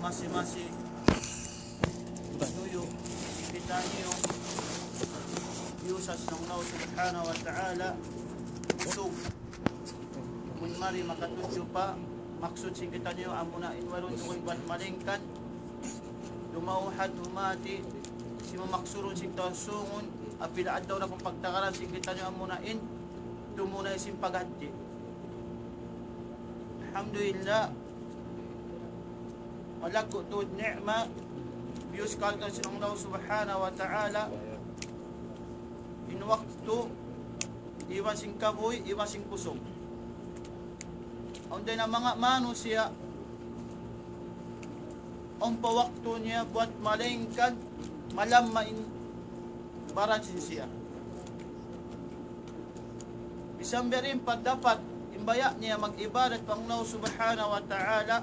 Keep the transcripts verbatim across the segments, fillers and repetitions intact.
Masi-masi. Tuyu', kitaniyu, iyusa sin Allah subhanahu wa ta'ala, kusug. Amun mari makatudju pa maksud sin kitaniyu, amuna in wayruun tuud bat malaingkan lumawhad humati, sin maksudun sin tausungun, apabila adlaw na kung pagtagaran sin kitaniyu, amuna in tumunay sin paghadji. Alhamdulillah, malaggu' tuud ni'mat, biyus kal sin Allah subhanahu wa ta'ala, in waktu, iban sin kabuhi', iban sin kusug. Awn dayn ha manga manusiya', awn pa waktu niya buat malaingkan malamma in baran sin siya. Misan biya' diin pa dapat in baya' niya mag-ibadat pa Allah subhanahu wa ta'ala,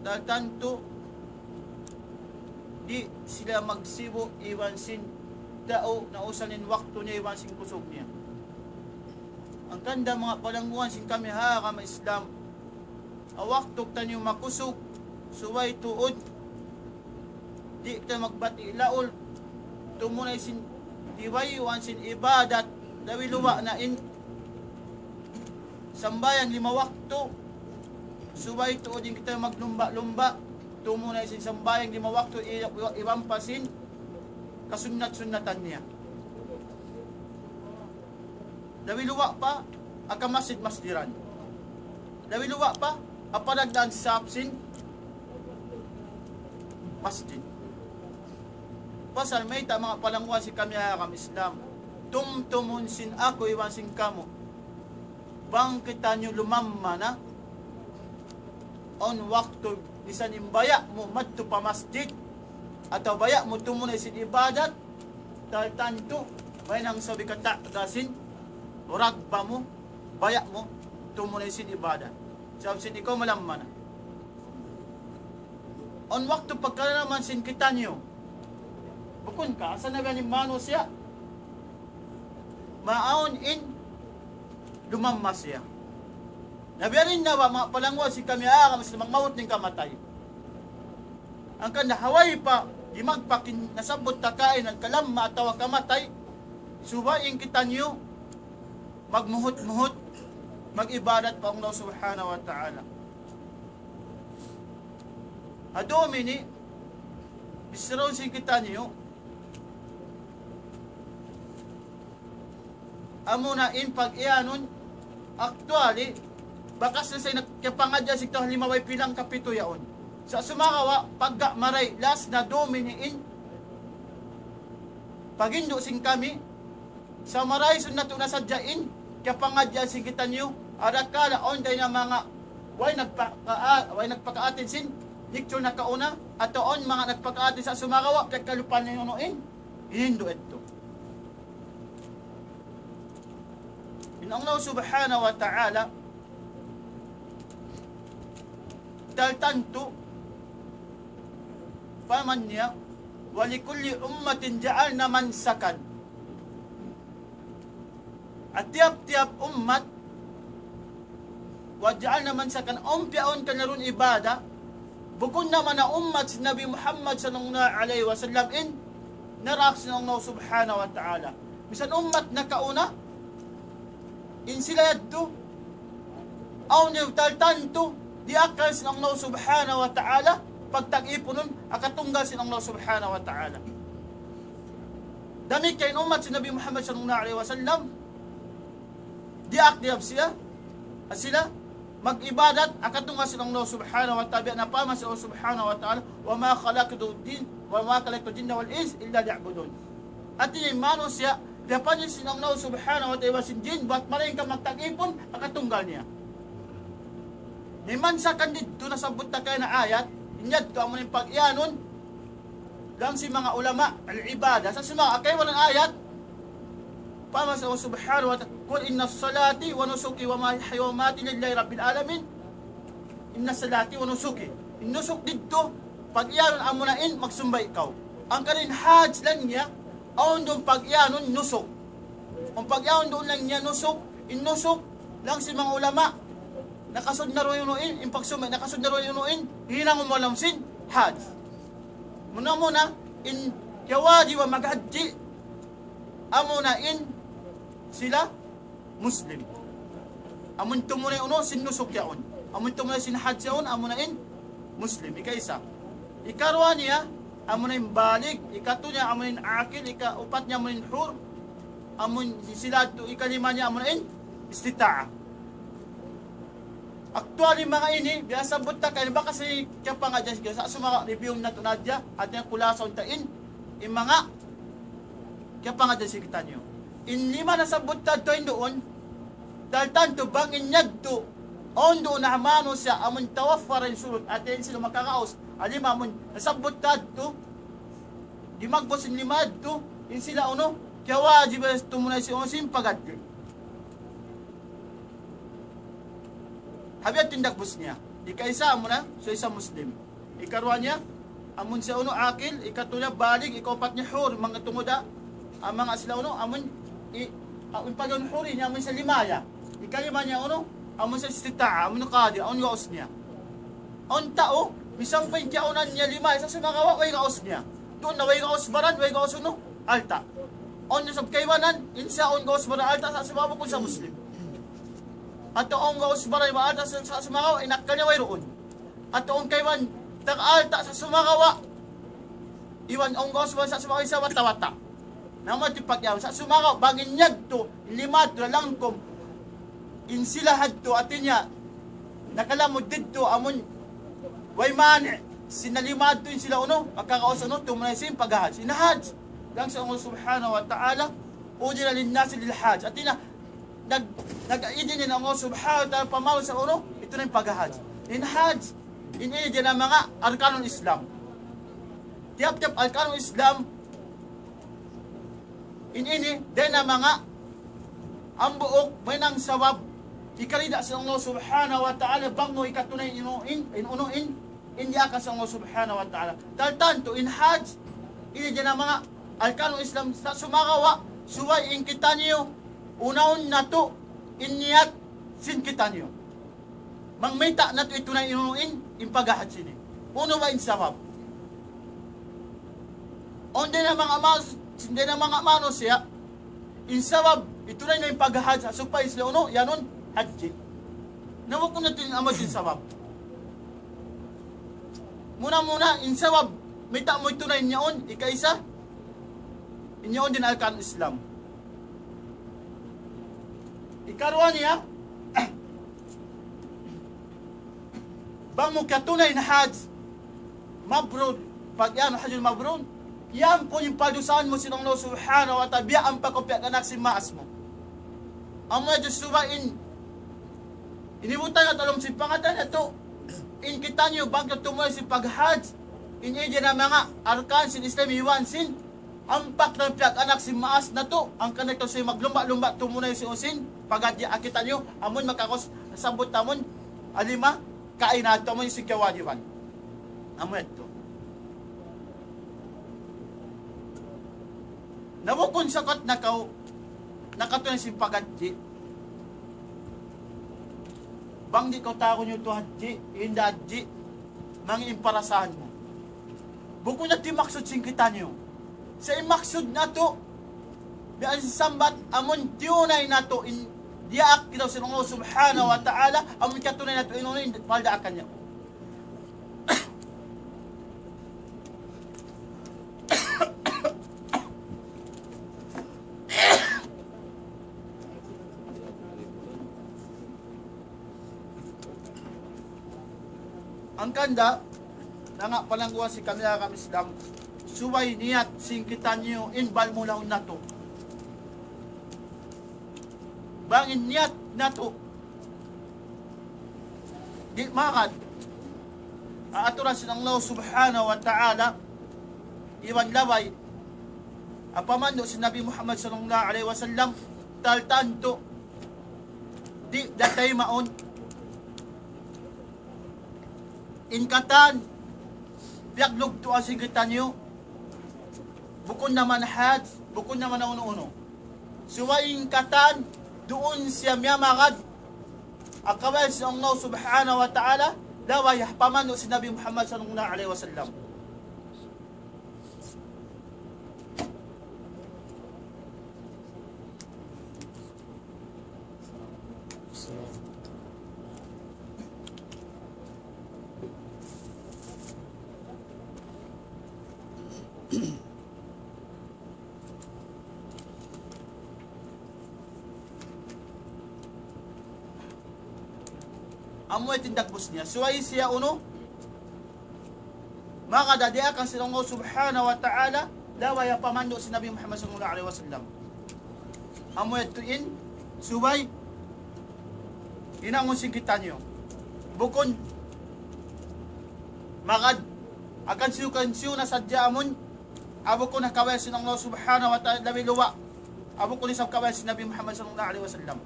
dahil tantu di' sila magsibu' iban sin tau na usan in waktu niya iban sin kusug niya. Hangkan da manga palangguan sin kami ha agama Islam, ha waktu kitaniyu makusug, subay tuud di' kita magbati' laul, tumunay sin tibayuan sin ibadat, dawi luwa na in sambahayang lima waktu, subay tuud in kita maglumba'-lumba', tumunay sin sambahayang lima waktu, i-, i-, iban pa sin kasunnat-sunnatan niya. Dawi luwa pa, ha kamasjid-masjiran. Dawi luwa pa, ha panagdaan sap sin masjid. Pasal mayta' manga palangguan sin kami ha agama Islam, tumtumun sin aku iban sin kamu. Bang kitaniyu lumamma na, awn waktu misan in baya' mu madtu pa masjid, atawa baya' mu tumunay sin ibadat, dahil tantu, mahinang sabi kata' da sin ragba mu, baya' mu tumunay sin ibadat. Sabab sin ikaw malamma na. Awn waktu pagkalaman sin kitaniyu. Bukun ka, asa na biya' in manusiya'? Maawn in lumamma siya. Na biya' diin na ba, manga palangguan sin kami ha agama Islam, mangmaut in kamatay. Hangkan na ha way pa, di' magpakin nasabbut ta kaina in kalamma atawa kamatay, subay in kitaniyu magmuhut-muhut, mag-ibadat pa Allah subhanahu wa ta'ala. Ha dum ini, bichara sin kitaniyu, amuna in pag-iyanun, actually, bakas na sa' in kiyapangadjian sin tau ha lima way pilang kapitu yaun. Sa' sumagawa', pagka maray, last na dum ini in paghindu' sin kami, sa' maray sunnat na sadja in kiyapangadjian sin kitaniyu, adakala awn dayn ha manga way nagpaka-, way nagpaka-attend sin lecture nakauna, atawa awn manga nagpaka-attend sa' sumagawa', piyagkalupahan niyu unu in hindu' yadtu. In Allah subhanahu wa ta'ala, dahil tantu, parman niya, وَلِكُلِّ أُمَّةٍ جَعَلْنَا مَنْسَكًا. Ha tiyap-tiyap ummat, وَجَعَلْنَا مَنْسَكًا, awn piyaun kaniya duun ibadat, bukun na man ha ummat sin Nabi Muhammad sallallahu alayhi wasallam in narak sin Allah subhanahu wa ta'ala. Misan ummat nakauna, in sila yadtu, awn niya dahil tantu, diyakkal sin Allah subhanahu wa ta'ala, pagtag-ipunun, ha katunggal sin Allah subhanahu wa ta'ala. Damikkiyan in ummat sin Nabi Muhammad sallallahu alayhi wasallam, diyaak diyab siya, sila, mag-ibadat, ha katunggal sin Allah subhanahu wa ta'ala, biya' na parman sin Allah subhanahu wa ta'ala, وَمَا خَلَقْتُ الْجِنَّ، وَمَا خَلَقْتُ الْجِنَّ وَالْإِنسَ إِلَّا لِيَعْبُدُونِ. Hāti niya in manusiya', diyaak niya sin Allah subhanahu wa ta'ala iban sin jin, bat malaingkan magtag-ipun, ha katunggal niya. Di' mansakan didtu nasabbut ta kaina ayat, in yadtu amu in pag-iyanun, laung sin manga ulama, al-ibadah. Sa' sin manga kaibanan ayat, parman sin Allah subhanahu wa ta'ala, قُلْ إِنَّ صَلَاتِي وَنُسُكِي وَمَحْيَايَ وَمَمَاتِي لِلَّهِ رَبِّ الْعَالَمِينَ. إِنَّ صَلَاتِي وَنُسُكِي. In nusuk didtu, pag-iyanun amuna in magsambahayang kaw. Hangkan in hajj laung niya, awn duun pag-iyanun nusuk. In pag-iyanun duun laung niya nusuk, in nusuk, laung sin manga ulama, Nakasud na duun in, in pagsumay, nakasud na duun in, hinang mu ha lawm sin hajj. Muna-muna, in kiyawajib maghajji, amuna in sila Muslim. Amun tumunay unu sin nusuk yaun. Amun tumunay sin hajj yaun, amuna in Muslim. Ika-isa. Ikaruwa niya, amuna in balig. Ikatu niya, amuna in akil. Ikaupat niya, amuna in hur. Amun sila tu, ikalima niya, amuna in istita'a. Actually, manga ini, biya' sabbut ta kaina, baka sa' kiyapangadji' sin kita, sa' sumagawa' review natu' na hadja, hati niya kulasa unta in, in manga kiyapangadji' sin kitaniyu. In lima nasabbut ta duun, duun, dahil tantu bang in yadtu, awn duun na manusiya' amun tawaffara in shurut, hati niya sila makagaus, ha lima amun nasabbut ta duun, di' magbus in lima yadtu, in sila unu, kiyawajib tumunay sin unu sin pagadji'. Ha biya' tindak bus niya. Ika-isa amuna, so isa Muslim. Ikaruwa niya, amun siya unu akil, ikatu niya balig, ikaupat niya hur, manga tunguda, ah, manga sila unu, amun, i, ah, in pag-, hur niya, amun siya lima ya. Ikalima niya unu, amun siya istita'a, amun qadi, amun gaus niya. Awn tau, misan pa in kiyaunan niya lima, sa' sumagawa', way gaus niya. Duun na way gaus baran, way gaus unu, alta'. Awn niya sab kaibanan, in siya awn gaus baran alta', sa' sumagawa' bukun siya Muslim. Atawa awn gaus baran alta', sa', sa' sumagawa', in akkal niya wayruun. Atawa awn kaibanan, taga alta', sa' sumagawa'. Iban awn gaus baran, sa' sumagawa', in siya wata'-wata'. Na amu yadtu in pagyaun, sa' sumagawa', bang in yadtu, in lima yadtu, lalangkum, in sila hadtu, hati niya, nakalamud didtu, amun, way mani', sin lima yadtu, in sila unu, makagaus unu, tumunay sin paghajj. In hajj, laung sin Allah subhanahu wa ta'ala, أذن للناس بالحج. Hati niya, nag-, nag-idin in Allah subhanahu wa ta'ala pa manusiya' unu, itunay in paghajj. In hajj, in ini dayn ha manga arkanul Islam. Tiyap-tiyap arkanul Islam, in ini, dayn ha manga hambuuk, mahinang sabab, hikarida sin Allah subhanahu wa ta'ala, bang mu hikatunay in unu in, in unu in, in diyaak sin Allah subhanahu wa ta'ala. Dahil tantu in hajj, ini dayn ha manga arkanul Islam, sa' sumagawa', subay in kitaniyu, unahun natu', in niyat, sin kitaniyu. Bang mayta' natu' itunay in unu in, in paghajj ini. Unu ba in sabab? Awn dayn ha manga mas-, dayn ha manga manusiya', in sabab, itunay na in paghajj, supaya sila unu, yaun, hajji. Na bukun natu' in amu in sabab. Muna-muna, in sabab, mayta' mu itunay in yaun, ika-isa, in yaun dayn ha arkan Islam. Ikaruwa niya, bang mu katunay in hajj mabrur, pag-iyan hajjul mabrur, iyampun in pardusahan mu sin Allah subhanahu wa ta'ala, biya' ampa kaw piyag-anak sin maas mu. Amu na Diyos subay in, ini butang at alam sin pangatan na to, in kitaniyu bang katunay sin paghajj, in ini na manga arkan sin Islam iban sin ampa kaw piyag-anak sin maas natu', hangkan na kita sa' maglumba'-lumba' tumunay sin usin, pagad di' akita niyu, amun makakos, sabut amun, alima, kaina amun sin kawajiban. Amu yadtu. Na bukun sakat na kaw, nakatunay sin pagadji'. Bang di' kaw tawagun niyu tu hadji', inda hadji', mangi' in parasahan mu. Bukun na di' maksud sin kitaniyu. Sa' in maksud natu', biya' sin sambat amun tiyunay natu' in diyaak kita sin Allah subhanahu wa ta'ala, amun katunay natu' in unu in paldaakan niya. Hangkan da, manga palangguan sin kami agama Islam, subay niyat sin kitaniyu in balmulahun natu'. Bang in niyat natu', di' magad, ha aturan sin Allah subhanahu wa ta'ala, iban labay, ha pamandu' sin Nabi Muhammad sallallahu alayhi wasallam, tantu, di' da taymaun, in katan, piyaglugtuan sin kitaniyu, bukun na man hajj, bukun na man unu-unu. Subay in katan, duun siya miyamagad, ha kabayaan sin Allah subhanahu wa ta'ala, laung niya ha pamandu' sin Nabi Muhammad sallallahu alayhi wasallam. Amu yadtu in dagbus niya. Subay siya unu, maka da diyaak sin Allah subhanahu wa ta'ala, laung niya ha pamandu' sin Nabi Muhammad sallallahu alayhi wasallam. Amu yadtu in subay hinangun sin kitaniyu. Bukun magad, hangkan hisiyu-hisiyu na sadja amun, amu bukun ha kabayaan sin Allah subhanahu wa ta'ala, labi luba', amu bukun isab kabayaan sin Nabi Muhammad sallallahu alayhi wasallam.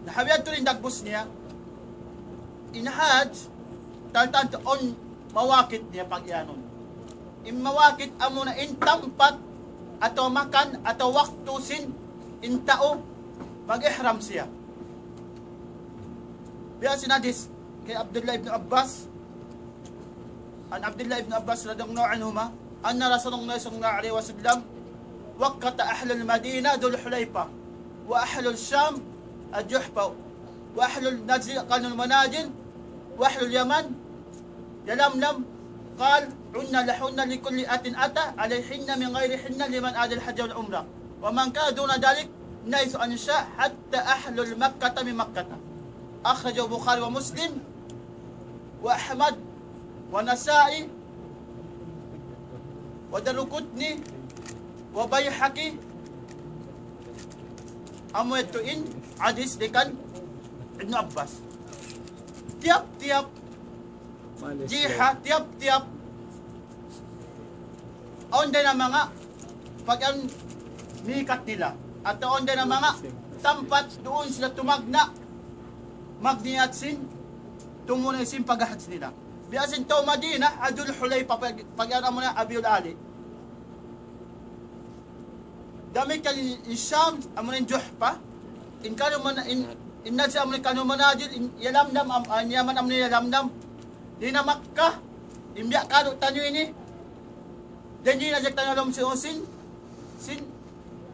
Na ha biya' yadtu in dagbus niya, in hajj, tantu awn mawaqit niya pag-iyanun. In mawaqit amuna in tampat atawa makan atawa waktu sin in tau mag-ihram siya. Biya' sin hadith kan Abdullah ibn Abbas, عن عبد الله بن عباس رضي الله عنهما أن رسول الله صلى الله عليه وسلم وقت أهل المدينة ذو الحليفة، وأهل الشام الجحفة، وأهل نجد قرن المنازل، وأهل اليمن يلملم. قال: هن لهن لكل أت أتى عليهن من غيرهن لمن أراد الحج والعمرة، ومن كان دون ذلك من حيث أنشأ حتى أهل مكة من مكة. أخرجه البخاري ومسلم وأحمد والنسائي والدارقطني والبيهقي. Amu yadtu in hadith dayn kan Ibnu Abbas. Tiyap-tiyap jiha, tiyap-tiyap, awn da in manga pag-iyanun mikat nila. Atawa awn da in manga tampat duun sila tumagna', magniyat sin, tumuni sin paghahadj nila. Biya' sin tau Madina, ha Dhul Hulayfa, pag-, pag-iyanun amuna Abyul Ali. Damikkiyan in, in Sham, amuna in Juhfa. In kanu man, in, in Najd amuna in kanu manazil, in Yalamlam, am-, ah, in Yaman amuna in Yalamlam. Dayn ha Makkah, in biya' kadu' taniyu ini. Dayn di na jek taniyu ha lawm sin, sin, sin,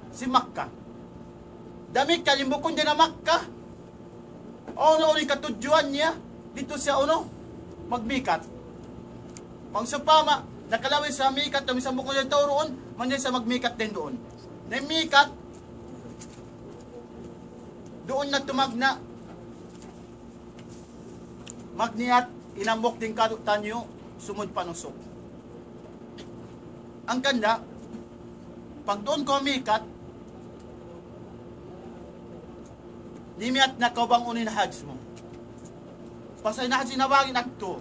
sin Makkah. Damikkiyan in bukun dayn ha Makkah. Unu in katudjuan niya, didtu siya unu, magmikat. Bang sawpama, nakalabi siya mikat, misan bukun siya tau duun, manjari siya magmikat dayn duun. Na in mikat, duun na tumagna', magniyat, in hambuuk dayn kadu' taniyu, sumud panusuk. Hangkan da, pag duun kaw mikat, nimiyat na kaw bang unu in hajj mu. Pasal in hajj nabahagi' nagtu.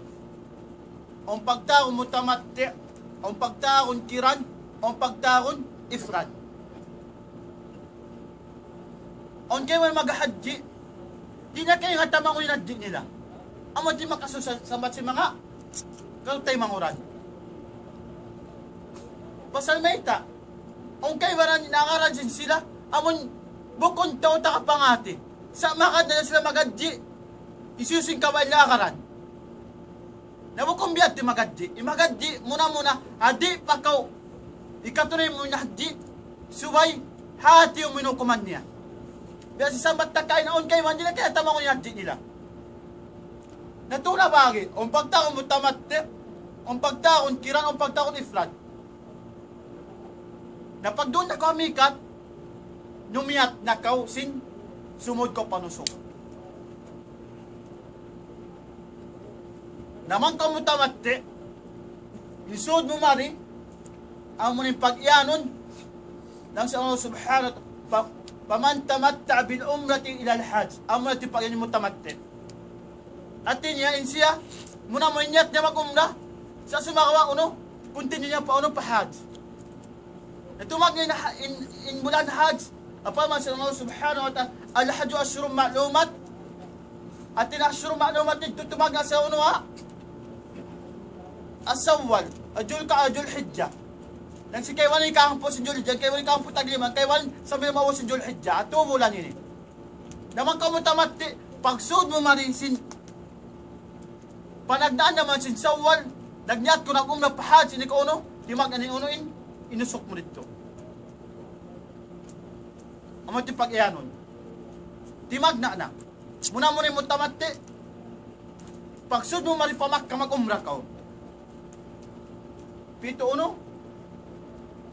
Awn pagtawagun mutamatti', awn pagtawagun kiran, awn pagtawagun ifrad. Awn kaibanan maghahadji, di' na kaibanan tamangun in hadji nila. Amu di' makasusa sambat sin manga kataymanghuran. Pasal mayta', awn kaibanan in agaran sin sila, amun bukun tau taga pangati. Sa' magad na sila maghadji, hisiyu-siyu in kabayaan nila agaran. Na bukun biya' hādtu in maghadji. In maghadji, muna-muna, ha di' pa kaw hikatunay mu in hadji, subay, hāti mu in hukuman niya. Biya' sin sambat ta kaina, awn kaibanan di' na kaibanan tamangun in hadji nila. Na tū na bagi', awn pagtawagun mutamatti', awn pagtawagun kiran, awn pagtawagun ifrad. Na pag duun na kaw ha mikat, numiyat na kaw sin sumud kaw panusuk. Na bang kaw mutamatti', in sud mu mari, amu in pag-iyanun, laung sin Allah subhanahu wa ta'ala, pa-, فمن تمتع بالعمرة إلى الحج. Amu in pag-iyanun mutamatti'. Hāti niya in siya, muna-muna in niyat niya mag-umrah, sa' sumagawa' unu, continue niya pa unu pa hajj. Na tumagna' in ha-, in, in bulan hajj, parman sin Allah subhanahu wa ta'ala, الحج أشهر معلومات. Hāti niya أشهر معلومات, in tumagna' sa unu ha, Shawwal, Dhul Qa'dah, Dhul Hijjah. Nang sin kaibanan hikahampu' sin Dhul Hijjah, kaibanan hikahampu' taglima, kaibanan sambil maubus sin Dhul Hijjah, tu bulan ini. Na bang kaw mutamatti', pagsud mu mari sin panagnaan na man sin Sawwal, nagniyat kaw nag-umrah pa Hajj, ini kaw unu, timagna' na in unu in, in usuk mu didtu. Amu in pag-iyanun. Timagna' na. Muna-muna in mutamatti', pagsud mu mari pa Makkah mag-umrah kaw. Pitu unu,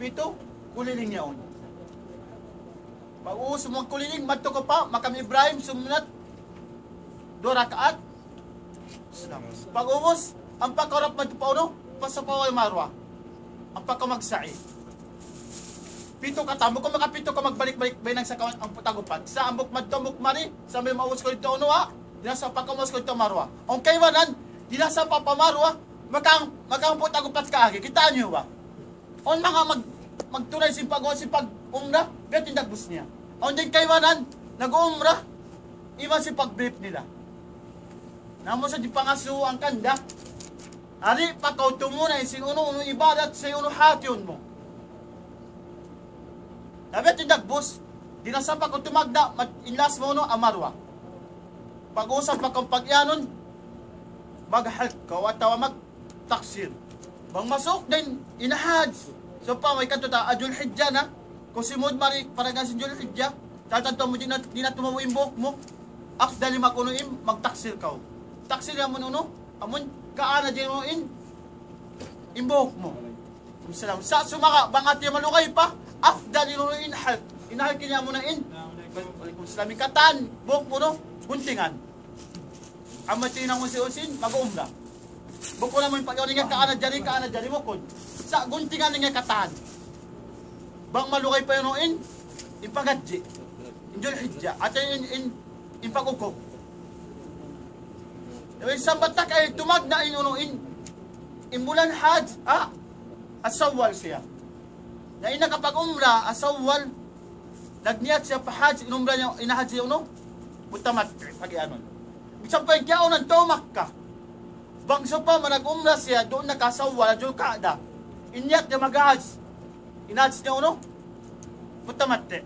pitu kuliling yaun. Pag-ubus mu magkuliling, madtu kaw pa Makam Ibrahim, sumunnat duwa rakaat. Pag-ubus, ampa kaw harap madtu pa unu, pa Safa wal Marwa. Ampa kaw magsa'i. Pitu katan, bukun makapitu kaw magbalik-balik, baynang sa kaw hangpu' tag-upat. Sa' hambuuk madtu, hambuuk mari, sambil maubus kaw didtu unu, ha? Di' na sa pa kaw maubus kaw didtu Marwa. Awn kaibanan, di' na sa pa, pa Marwa, maka, makahangpu' tag-upat kaagi. Kitaa niyu ba? Awn manga mag-, magtunay sin pag-, sin pag-umrah, biya' ha yan in dagbus niya. Awn dayn kaibanan, nag-umrah, iban sin pag-brief nila. Na amu sa in pangasubu kaniya, di' pa kaw tumunay sin unu-unu ibadat sin unu hatihun mu. Na biya' ha yan in dagbus, di' na sa pa kaw tumagna', mat-, in last mu unu, ha Marwa. Pag-ubus ampa kaw pag-iyanun, mag-halq kaw atawa mag-, taksir. Bang masuuk da in Hajj. So, pa, way katu ta, ha Dhul Hijjah na. Kaw simud mari, panagnaan sin Dhul Hijjah. Tatantu mu di' na, di' na tumabu' in buhuk mu. Afdal in mag-unu in, magtaksir kaw. Taksir yan mu unu, amun kaana di' unu in, in buhuk mu. Salam. Sa' sumagawa', bang hati malugay pa, afdal in unu in halq. In halq ini amu na in. Waalaikumsalam. In katan, buhuk mu unu, guntingan. Amu in hinangun sin usin, mag-umrah. Bukun amu in pag-iyanun niya kaana jari, kaana jari, bukun. Sa' guntingan niya katan. Bang malugay pa yan in, in pagadji'. In Dhul Hijjah. Atawa in, in, in pag-uku'. Iban sambat ta kay tumagna' in unu in, in bulan Hajj, ha? Ha Sawwal siya. Na in nakapag-umrah, ha Sawwal, nagniyat siya pa Hajj, in umrah niya, in Hajj niya unu, mutamatti', pag-iyanun. Bisan pa in kiyaunan tau Makkah. Bang sawpama nag-umrah siya, duun na ka Sawwal, Dhul Qa'dah. In niyat niya mag-Hajj. In Hajj niya unu, mutamatti'.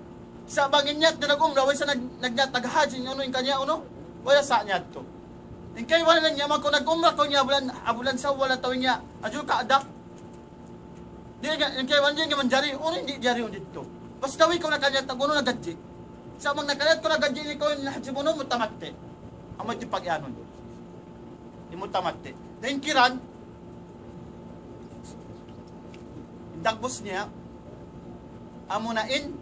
Sa' bang in niyat niya nag-umrah, way sa nag-, nagniyat nag-Hajj, in unu, in kaniya unu, way sa niyat tu. In kaibanan niya, bang kaw nag-umrah kaw niya, bulan, ha bulan Sawwal atawa niya, ha Dhul Qa'dah, di' niya, in kaibanan di' niya manjari, unu in di' jari unu didtu. Basta way kaw nakaniyat, nag-unu, nagadji'. Sa' bang nakaniyat kaw nagadji', di' kaw in hajji mu unu, mutamatti'. Amu in pag-iyanun. In mutamatti'. Na in kiran, in dagbus niya, amu na in,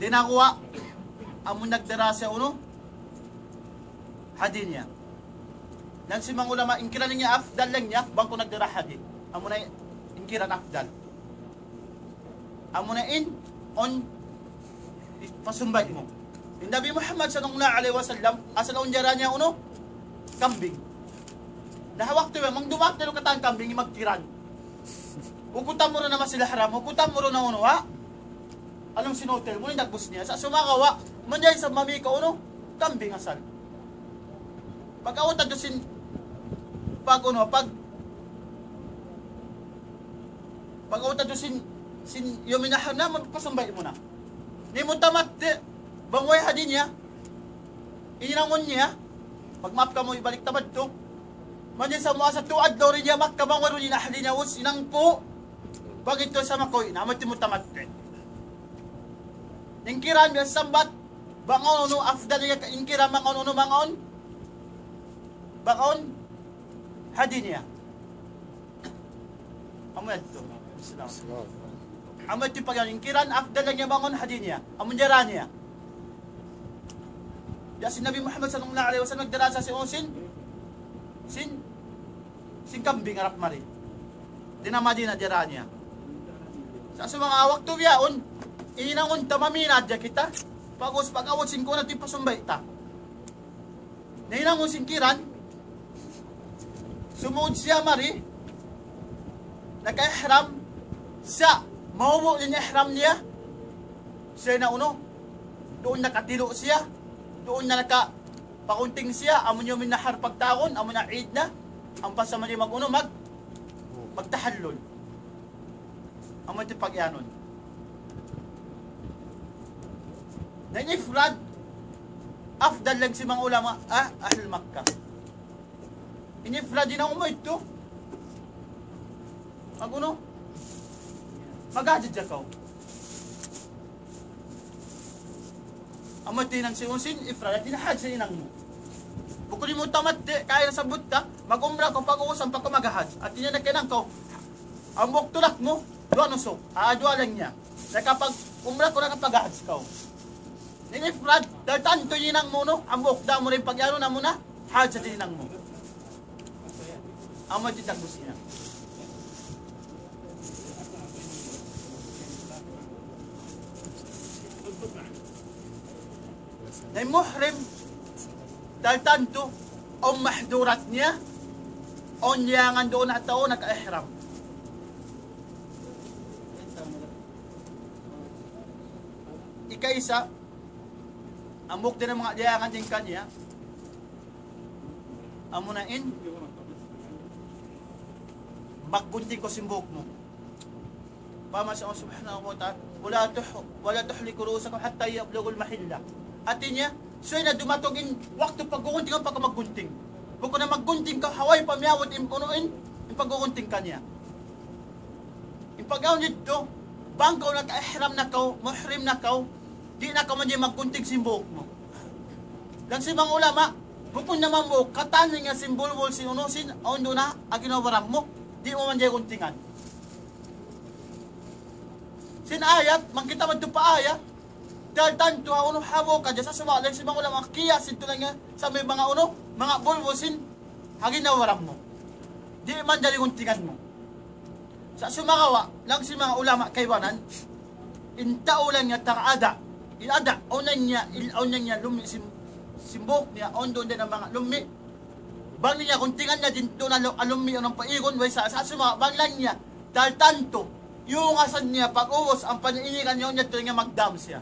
di' na kuwa, amu nagdara siya unu, hadi niya. Laung sin manga ulama, in kiran niya afdal laung niya, bang kaw nagdara hadi. Amu na in kiran afdal. Amu na in, awn, pasumbay' mu. In Nabi Muhammad sallallahu alayhi wasallam, asal awn diyara niya unu, kambing. Na ha waktu yan, bang dumatung na katan kambing, magkiran. Ukutan mu na masi ihram, ukutan mu na unu, ha? Alam sin hotel, muna in dagbus niya. Sa' sumagawa', manjari sa mami ka unu, kambing asal. Pag-abut ta sin, pag unu, pag, pag-abut ta sin, sin, yawmin nahar na, magpasumbay' mu na. In mutamatti', bang way hadi niya, in hinangun niya, pagmaap kamu, ibalik ta madtu. Manjari sa mu asa tu adlaw di' niya Makkah, bang wayruun in ahli niya, us, in hangpu', bang itu sa makuwi' na, amu in mutamatti'. In kiran, biya' sambat, bang unu, afdal niya, in kiran, bang unu, bang unu, bang unu, hadi niya. Amu yadtu. Islam. Amu yadtu in pag-iyanun, in kiran, afdal laung niya bang unu, hadi niya. Amu in diyara niya. Biya' sin Nabi Muhammad sallallahu alayhi wasallam, nagdara sa sin, sin, sin kambing harap mari. Di' na Madina diyara niya. Sa' sumagawa' waktu bihaun, in hinangun ta maminat da kita, pag-ubus, pag-abut sin kuwan, di' pasumbay' ta. Na hinangun sin kiran, sumud siya mari, naka-ihram, sa' mahubu' in ihram niya, siya na unu, duun nakatilu' siya, duun na nakapakunting siya, amu in yawmin nahar pagtawagun, amu na Eid na, ampa sa mali mag-unu, mag-, Magtahallul. Amu in pag-iyanun. Na in ifrad, afdal laung sin manga ulama, ah, ahlul Makkah. In ifrad in amu yadtu. Mag-unu? Maghajj kaw. Amu in hinang sin unu sin ifrad, hati niya hajj in hinang mu. Bukun mu tamatti, kaya na sabut ta, mag-umrah kaw pag-ubus ampa kaw maghajj. Hati niya nakahinang kaw, hambuuk tulak mu, duwa usug, ah, duwa laung niya. Nakapag-umrah kaw, nakapaghajj kaw. In ifrad, dahil tantu in hinang mu, no? Hambuuk da mu in pag-anu na mu na, hajj in hinang mu. Amu in tagdapu niya. Na in muhrim, dahil tantu, awn mahdurat niya, awn liyangan duun ha tau naka-ihram. Ikaisa, hambuuk dayn ha manga liyangan dayn kaniya, amuna in, maggunting kaw sin buhuk mu. Parman sin Allah subhanahu wa ta'ala, ولا تح-، ولا تحلقوا رؤوسكم حتى يبلغ المحلة. Hati niya, subay na dumatung in waktu paggugunting ampa kaw maggunting. Bukun na maggunting kaw, ha way pa miyabut in unu in, in paggugunting kaniya. In pag-awn didtu, bang kaw naka-ihram na kaw, muhrim na kaw, di' na kaw manjari maggunting sin buhuk mu. Laung sin manga ulama, bukun na man buhuk, katan niya sin bulbul sin unu sin, awn duun na, agi na baran mu, di' mu manjari guntingan. Sin ayat, bang kita madtu pa ayat, dahil tantu ha unu ha buhuk hadja, sa' sumagawa' laung sin manga ulama, qiyas sin tuud niya, sa' may manga unu, manga bulbul sin, agi na baran mu. Di' manjari guntingan mu. Sa' sumagawa', laung sin manga ulama kaibanan, in tau laung niya taga ada, in ada, awn niya, il-, awn niya lummi' sin, sin buhuk niya, awn duun dayn ha manga lummi'. Bang niya guntingan niya didtu na lu-, lummi' awn pa igun, way sa', sa' sumagawa', bang laung niya, dahil tantu, iyungasan niya, pag-ubus, ampa niya inigan niya, awn niya tuud niya magdam siya.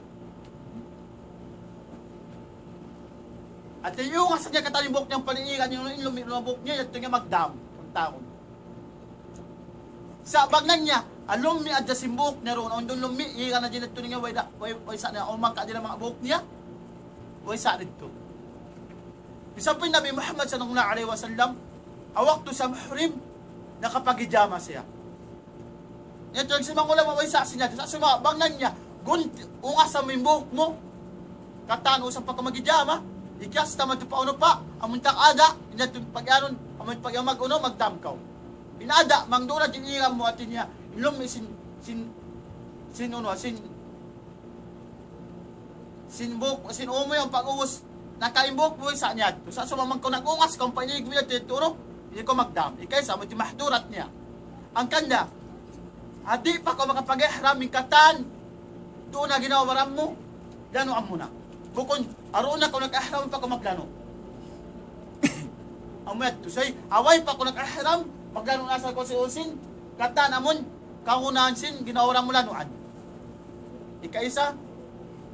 Hati iyungasan niya katan in buhuk niya, ampa niya inigan niya, in lummi' ha buhuk niya, awn niya tuud niya magdam. Ang tawag. Sa' bang laung niya, ha lummi' hadja sin buhuk niya duun, awn duun lummi', iga na didtu niya, way da, way, way sa' niya, umaka didtu manga buhuk niya, way sa' didtu. Misan pa in Nabi Muhammad sallallahu alayhi wasallam, ha waktu siya muhrim, nakapag-hijama siya. Yadtu laung sin manga ulama, way sa' sin yadtu. Sa' sumagawa', bang laung niya, gunti-, ungasan mu in buhuk mu, katan usug pa kaw mag-hijama, ikiyas ta madtu pa unu pa, amun taga ada, in yadtu pag-anun, amun pag-, mag-unu, magdam kaw. In ada, bang duun na didtu in igan mu, hati niya, in lummi' sin, sin, sin unu, sin, sin buhuk, sin ū mu yan pag-ubus, naka in buhuk mu, way sa' niya yadtu. Sa' sumagawa' bang kaw nag-ungas, kaw pa inig mu yadtu, yadtu, unu, di' kaw magdam. Ikaisa, amu in mahdurat niya. Hangkan da, di' pa kaw makapag-ihram in katan, duun na ginhawa-baran mu, lanuan mu na. Bukun, ha duun na kaw nag-ihram pa kaw maglanu'. Amu yadtu, say, ha way pa kaw nag-ihram, maglanu' na sa kaw sin unu sin katan amun, kagunahan sin, ginhawa-baran mu lanuan. Ikaisa,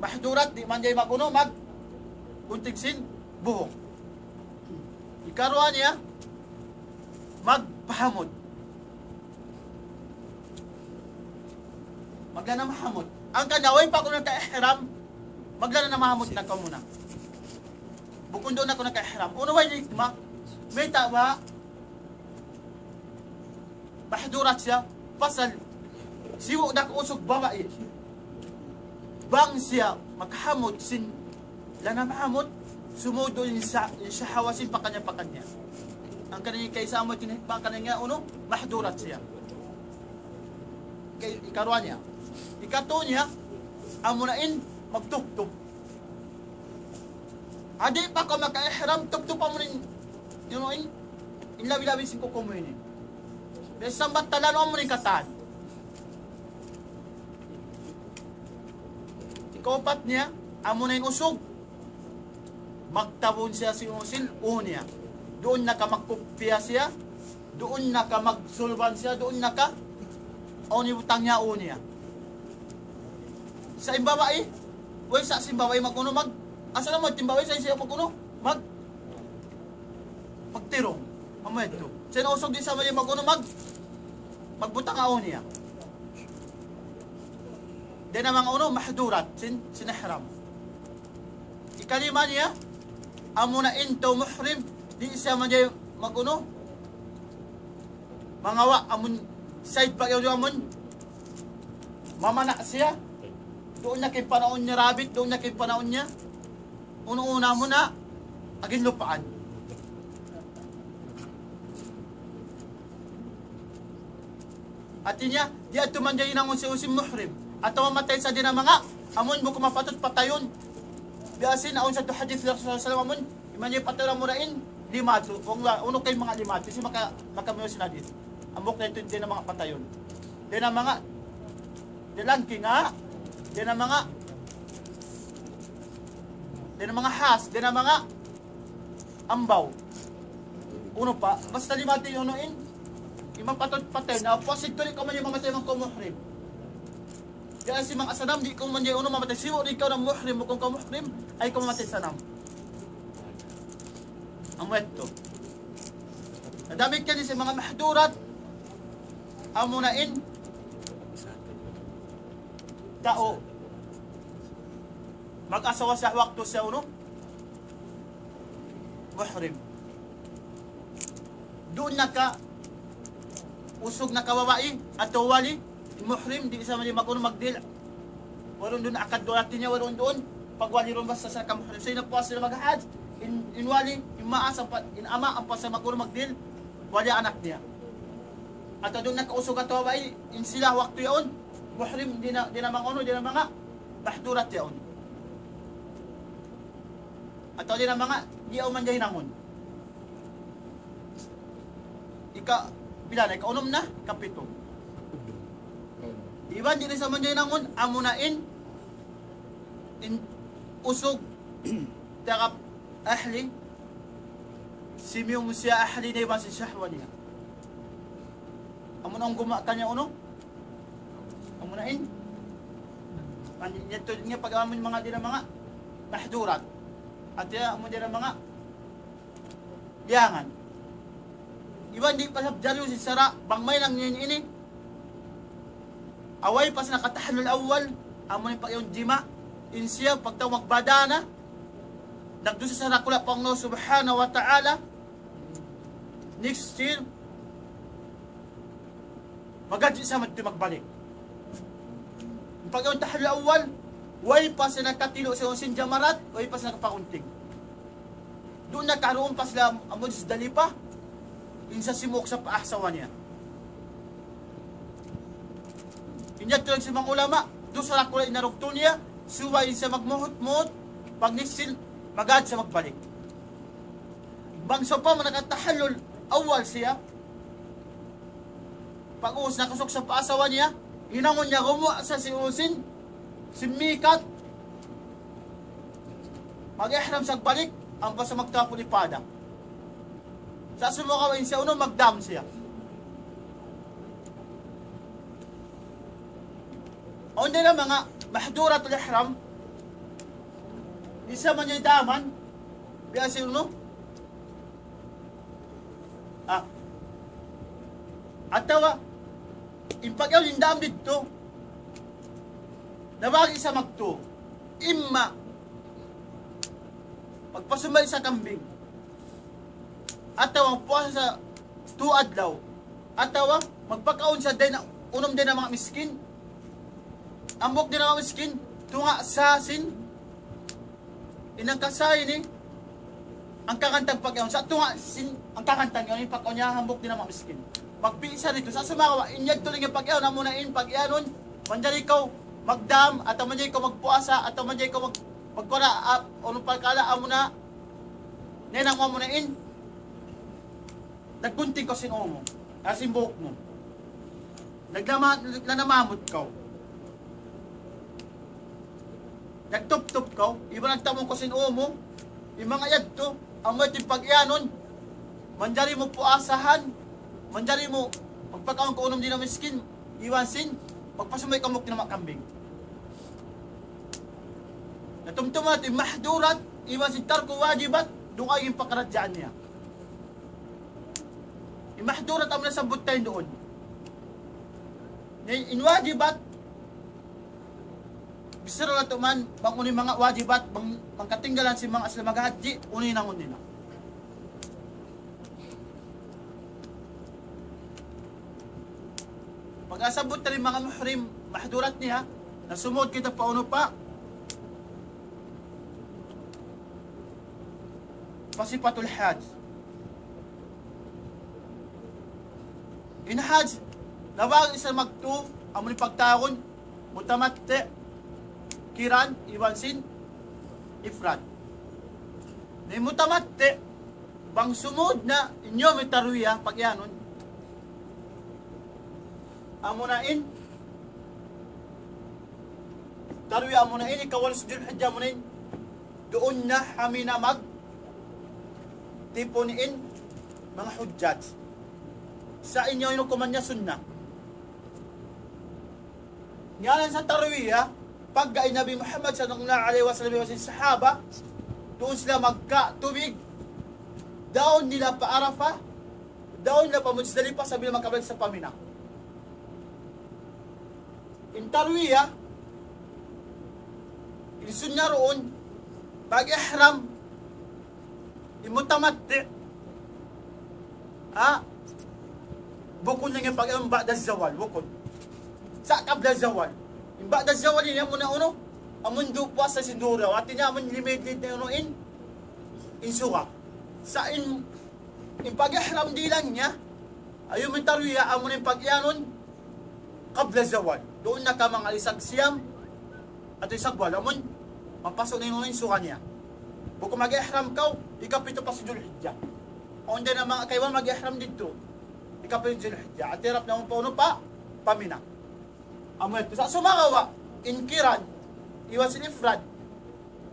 mahdurat, di' manjari mag-unu, maggunting sin buhuk. Ikaruwa niya, magpahamut. Maglana mahamut. Hangkan da way pa kaw naka-ihram, maglana mahamut na kaw muna. Bukun duun na kaw naka-ihram. Unu way hikmah? Mayta' ba mahdurat siya, pasal sibu' da usug babai. Bang siya maghamut sin lana mahamut, sumud in sa-, in shahawa sin pakaniya-pakaniya. Hangkan ini kaisa amu in hikmah kaniya, unu, mahdurat siya. Kay, ikaruwa niya. Ikatu niya, amuna in magtuptup. Di' pa kaw maka-ihram, tuptupan mu in, unu in, in labi-labi sin kuku mu ini. Bisan bat talanuan mu in katan. Ikaupat niya, amuna in usug. Magtabun siya sin unu sin ū niya. Duun na ka magkupya siya. Duun na ka magsulban siya, duun na ka, awn ibutang niya ū niya. Sa' in babai, way sa' sin babai mag-unu mag-, asal amu in babai sa' siya mag-unu, mag-, magtirung. Amu yadtu. Sa' in usug di' sa' mag-unu mag-, magbutang awn niya. Dayn ha manga unu, mahdurat, sin, sin ihram. Ikalima niya, amuna in tau muhrim, di' siya manjari mag-unu, mangawa' amun side pa' yaun amun mamana' siya. Duun niya kay panaun niya rabbit, duun niya kay panaun niya. Unu-unu muna, aginlupaan. Hati niya, di' yadtu manjari hinangun sin, sin muhrim. Atawa matay sadja na manga, amun bukun mapatut patayun. Biya' sin awn sadtu hadith Rasulullah sallallahu alayhi wasallam amun, iman niya patayun amura in, lima tu. Kung la, unu kay manga lima tu, sin maka, maka mayan sin hadith. Hambuuk na yadtu, di' na manga patayun. Di' na manga, di' langking ha, di' na manga, di' na manga has, di' na manga ambaw. Unu pa, basta lima tu in unu in, in mapatut patay, na puas itu di' kaw manjari mamatay bang kaw muhrim. Kaya sin manga sanam, di' kaw manjari unu mamatay, sibu' di' kaw na muhrim, bukun kaw muhrim, ayaw kaw mamatay sanam. Amu yadtu. Na damikkiyan sin manga mahdurat, amuna in tau mag-asawa sa waktu siya unu, muhrim. Duun na ka usug na ka babai atawa wali, muhrim, di' sa mali mag-unu magdil. Wayruun duun akad duun hati niya, wayruun duun pagwali duun basta sa ka muhrim. Sa' in puas sila mag-hajj, in, in wali, in maas, ampa, in ama', ampa sa mag-unu magdil, wali anak niya. Atawa duun na ka usug atawa babai, in sila waktu yaun, muhrim, di' na, di' na manga unu, di' na manga, mahdurat yaun. Atawa di' na manga, di' awn manjari hinangun. Ika, pila na, ika-unum na, ika-pitu. Iban di' na sa manjari hinangun, amuna in, in usug, tagap ahli, simiyum siya ahli na iban sin shahwa niya. Amuna in gumuwa' kaniya unu, amuna in. Pan-, yadtu niya pag-amun manga di' na manga mahdurat. Hati niya amun di' na manga biyangan. Iban di' pa sabab dalil sin sara', bang mahinang niya ini. Way pa siya nakatahallul awwal, amun in pag-iyanun jima', in siya pagtaw magbadana, nagdusa sa dakula' pa Allah subhanahu wa ta'ala, next year, magadji' sa madtu magbalik. In pag-iyanun tahallul awwal, way pa siya nakatilu' sin jamarat, way pa siya nakapagunting. Duun na karuun pa sila amun Muzdalifa, in sa simuk sa paasawa niya. In yadtu laung sin manga ulama, dusa dakula' in narugtu niya, subay in sa magmuhut-muhut, pag next year, magad sa magbalik. Bang sawpama nakatahallul awwal siya, pag-ubus nakasuk sa paasawa niya, hinangun niya gumuwa' sa sin usin, sin mikat, mag-ihram sa balik, ampa sa magtawaful ifada. Sa' sumagawa' in siya unu, magdam siya. Awn da manga mahduratul ihram, di' sa manjari daman, biya' sin unu, ah, atawa, in pag-iyanun in dam didtu, nabahagi' sa magtu. Imma, magpasumbay' sa kambing. Atawa magpuasa sa tū adlaw. Atawa magpakaun sa dayn, unum dayn ha manga miskin. Hambuuk dayn ha manga miskin, tunga' sa sin, in hangka sa ini, hangka kantang pag-iyanun. Sa' tunga' sin, hangka kantang yaun, in pagkaun niya hambuuk dayn ha manga miskin. Magpisa didtu, sa' sumagawa', in yadtu laung in pag-iyanun, amuna in pag-iyanun, manjari kaw magdam, atawa manjari kaw magpuasa, atawa manjari kaw mag-, magkura, ah, unu parkala', amuna, nahinang mu amuna in, naggunting kaw sin ū mu, ah, sin buhuk mu. Naglama-, nanamamut kaw. Nagtuptup kaw, iban nagtamung kaw sin ū mu, in manga yadtu, amu yadtu in pag-iyanun, manjari mu puasahan, manjari mu magpakaun kaw unum dayn ha miskin, iban sin, magpasumbay' kaw hambuuk dayn ha manga kambing. Na tumtuma natu' in mahdurat, iban sin tarku wajibat, dugaing in pakaradjaan niya. In mahdurat amu na sabbut ta duun. In wajibat, bichara natu' man, bang unu in manga wajibat, bang, bang katinggalan sin manga sila maghajji, unu in hinangun nila. Pagka nasabbut ta in manga muhrim, mahdurat niya, na sumud kita pa unu pa, pa sifatul hajj. In hajj, laung sin magtu, amu in pagtawagun, mutamatti', kiran, iban sin ifrad. Na in mutamatti', bang sumud na in yawm tarwiya, pag-iyanun. Amuna in, tarwiya amuna in, ikawalu sin Dhul-Hijjah amuna in, duun na ha Mina magtipun in manga hujjaj. Sa' in yaun hukuman niya sunnat. Ngiyanan sa tarwiya, pagga in Nabi Muhammad sallallahu alayhi wasallam iban sin sahaba, duun sila magka tubig, daun nila pa Arafah, daun nila pa Muzdalifah, sambil magkabalik sa pa Mina. In tarwiya, in sunnat duun, pag-ihram, in mutamatti', ha? Bukun na in pag-ihram ba'da zawal, bukun. Sa' qabla zawal. In ba'da zawal ini amuna unu, amun du puas sin duhur. Hati niya amun limid-limid na unu in, in suga. Sa' in, in pag-ihram dihilan niya, amu in tarwiya, amu in pag-iyanun, qabla zawal. Duun na ka manga lisag siyam, atawa lisag walu, amun mapasu' na in unu in suga niya. Bukun mag-ihram kaw, ikapitu pa sin Dhul-Hijjah. Awn da in manga kaibanan mag-ihram didtu, ikapitu Dhul-Hijjah. At hirap na pa unu pa, pa Mina. Amu yadtu. Sa' sumagawa', in kiran, iban sin ifrad,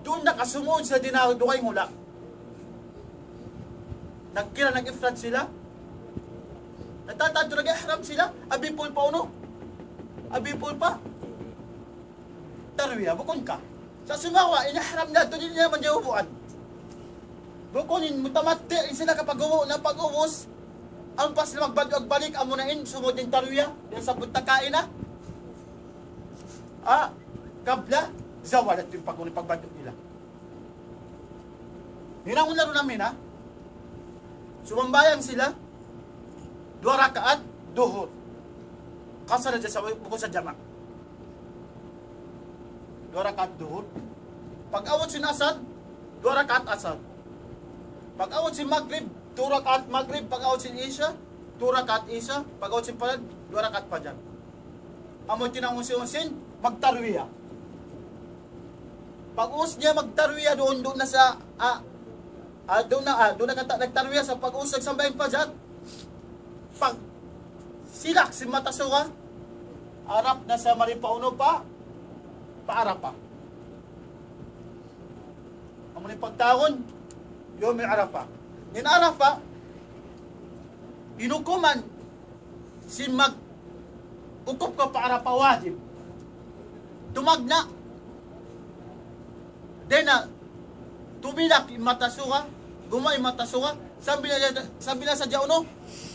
duun na ka sumud sila di' na dugaing hula'. Nagkiran, nag-ifrad sila. Nagtatantu, nag-ihram sila. Abi pul pa unu? Abi pul pa tarwiya, bukun ka. Sa' sumagawa', in ihram nila, di' nila man diya ubuan. Bukun in mutamatti', in sila kapag-ubu na pag-ubus, ampa sila magbalik, magbalik, amuna in, sumud in tarwiya, di' sabut na kaina. Ah, qabla zawal, yadtu in pag-, pagbalik nila. Hinangun na duun ha Mina, sumambahayang sila, duwa rakaat duhur. Qasar hadja sa, bukun sa jama'. Duwa rakaat duhur. Pag-abut sin asar, duwa rakaat asar. Pag-abut sin magrib, duwa rakaat magrib. Pag-abut sin isya, duwa rakaat isya. Pag-abut sin pajar, duwa rakaat pajar. Amu in hinangun sin, sin magtarwiya. Pag-ubus niya magtarwiya duun, duun na sa, ah, ah, duun na, ah, duun na kata nagtarwiya sa pag-ubus nagsambahayang pajar. Pagsilak sin mata suga, harap na sa mari pa unu pa, pa Arafah. Amu in pagtawagun, Yawm Arafah. In Arafah, in hukuman sin mag-ukuf kaw pa Arafah wajib. Tumagna'. Dayn ha tumilak in mata suga, gumuwa' in mata suga, sambil na, sambil na sadja unu,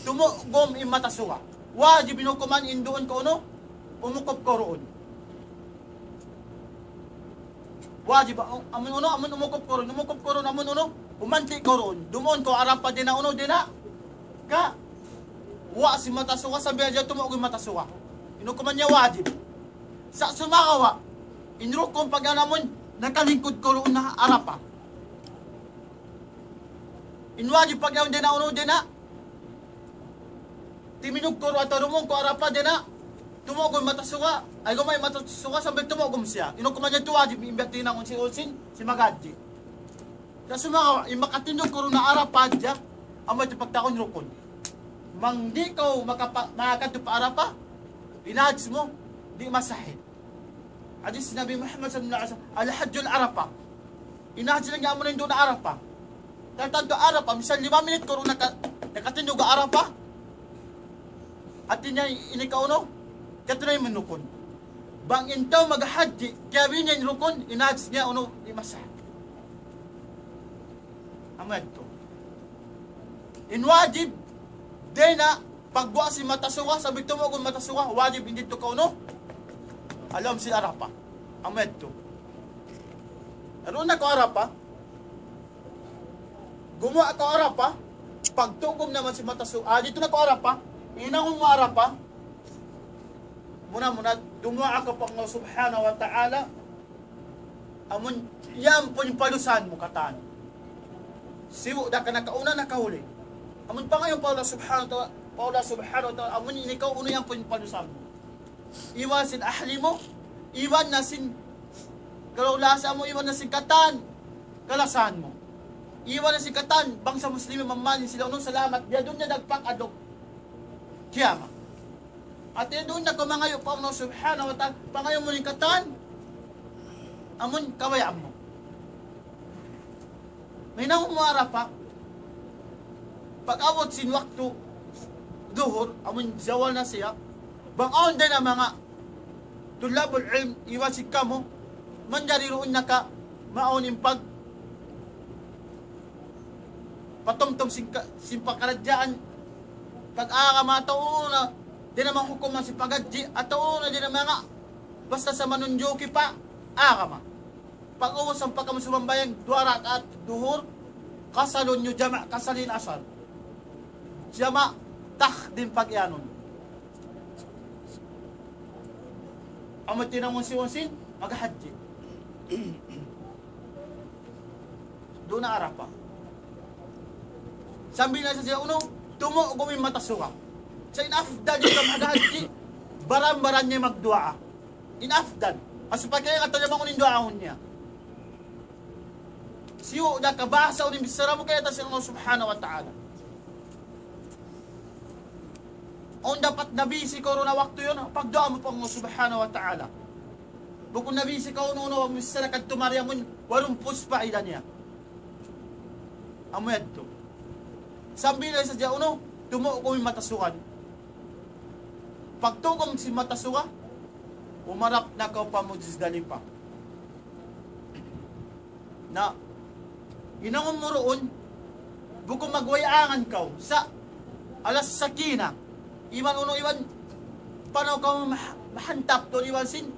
tumugum in mata suga. Wajib in hukuman in duun kaw unu, umukuf kaw duun. Wajib, a-, amun unu, amun umukuf kaw duun, umukuf kaw duun, amun unu, umanti' kaw duun. Dumuun kaw Arafah dayn ha unu, dayn ha, ka, guwa' sin mata suga, sambil na sadja tumugum in mata suga. In hukuman niya wajib. Sa' sumagawa', in rukun pag-iyanun amun, nakalingkud kaw duun ha Arafah. In wajib pag-iyanun dayn ha unu, dayn ha, timindug kaw duun atawa dumuun kaw Arafah dayn ha, tumugum in mata suga, ay gumuwa' in mata suga sambil tumugum siya. In hukuman niya yadtu wajib, in biya' hinangun sin, sin, sin maghajji. Sa' sumagawa', in makatindug kaw duun ha Arafah hadja, amu yadtu pagtawagun rukun. Bang di' kaw makapa-, makakadtu pa Arafah, in hajj mu, di' masahih. Hadith Nabi Muhammad sallallahu alayhi wasallam, "Al-hajju Arafah." In hajj laung niya amuna in duun ha Arafah. Tantu Arafah, misan lima minit kaw duun naka-, nakatindug ha Arafah. Hati niya ini kaw unu, katu' na in rukun. Bang in tau maghajji, kiyabi niya in rukun, in hajj niya unu, di' masah. Amu yadtu. In wajib, dayn ha Pagguwa' sin mata suga, sambil tumugum mata suga, wajib in didtu kaw unu? Ha lawm sin Arafah. Amu yadtu. Duun na kaw Arafah. Gumuwa' kaw Arafah. Pagtugum naman sin mata suga. Ah, didtu na kaw Arafah. Hinangun mu Arafah. Muna-muna, dumuwaa kaw pa Allah Subhanahu wa Ta'ala. Amun iyampun in padusahan mu katan. Sibu' da ka nakauna, nakahuli. Amun pangayuun pa Allah Subhanahu wa Ta'ala, pa Allah Subhanahu wa Ta'ala, amun in ikaw unu iyampun in padusahan mu. Iban sin ahli mu, iban na sin kalasa mu, iban na sin katan kalasahan mu. Iban na sin katan bangsa Muslimin, mamali sila unu, salamat. Biya' duun niya dagpak adlaw kiyamat. Hati duun na kaw mangayu' pa Allah Subhanahu wa Ta'ala, pangayu' mu in katan, amun kabayaan mu. Hinangun mu Arafah, pag-abut sin waktu duhur, amun zawal na siya, bang awn dayn ha manga tulabul ilm, iban sin kamu, manjari duun na ka, maawn in pag- patumtum sin ka-, sin pakaradjaan pag-agama, atawa na dayn ha manga hukuman sin paghajji, atawa na dayn ha manga basta sa manunjuki pa agama. Pag-ubus ampa kamu sumambahayang duwa rakaat duhur, kasalun niyu jama', kasal in asar. Jama' takdim pag-iyanun. Amu in hinangun sin, sin maghajji. Duun na Arafah. Sambil na sa siya unu, tumugum in mata suga. Sa' in afdal in maghajji, baran-baran niya magduwaa. In afdal. Asa pa kaya kata niya bangun in duwaa niya. Siyu' da ka bahasa unu in bichara mu kaya ta sin Allah Subhanahu wa Ta'ala. Awn dapat na busy kaw duun ha waktu yan, pagduwaa mu pa Allah Subhanahu wa Ta'ala. Bukun na busy kaw unu-unu, misan na kadtu mari amun, warumpus pa ida niya. Amu yadtu. Sambil na sa siya unu, tumugum in mata suga. Pagtugum sin mata suga, umarap na kaw pa Muzdalifah. Na, hinangun mu duun, bukun magwayangan kaw, sa' alas sakinah, iban unu, iban panaw kaw mah-, mahantap duun, iban sin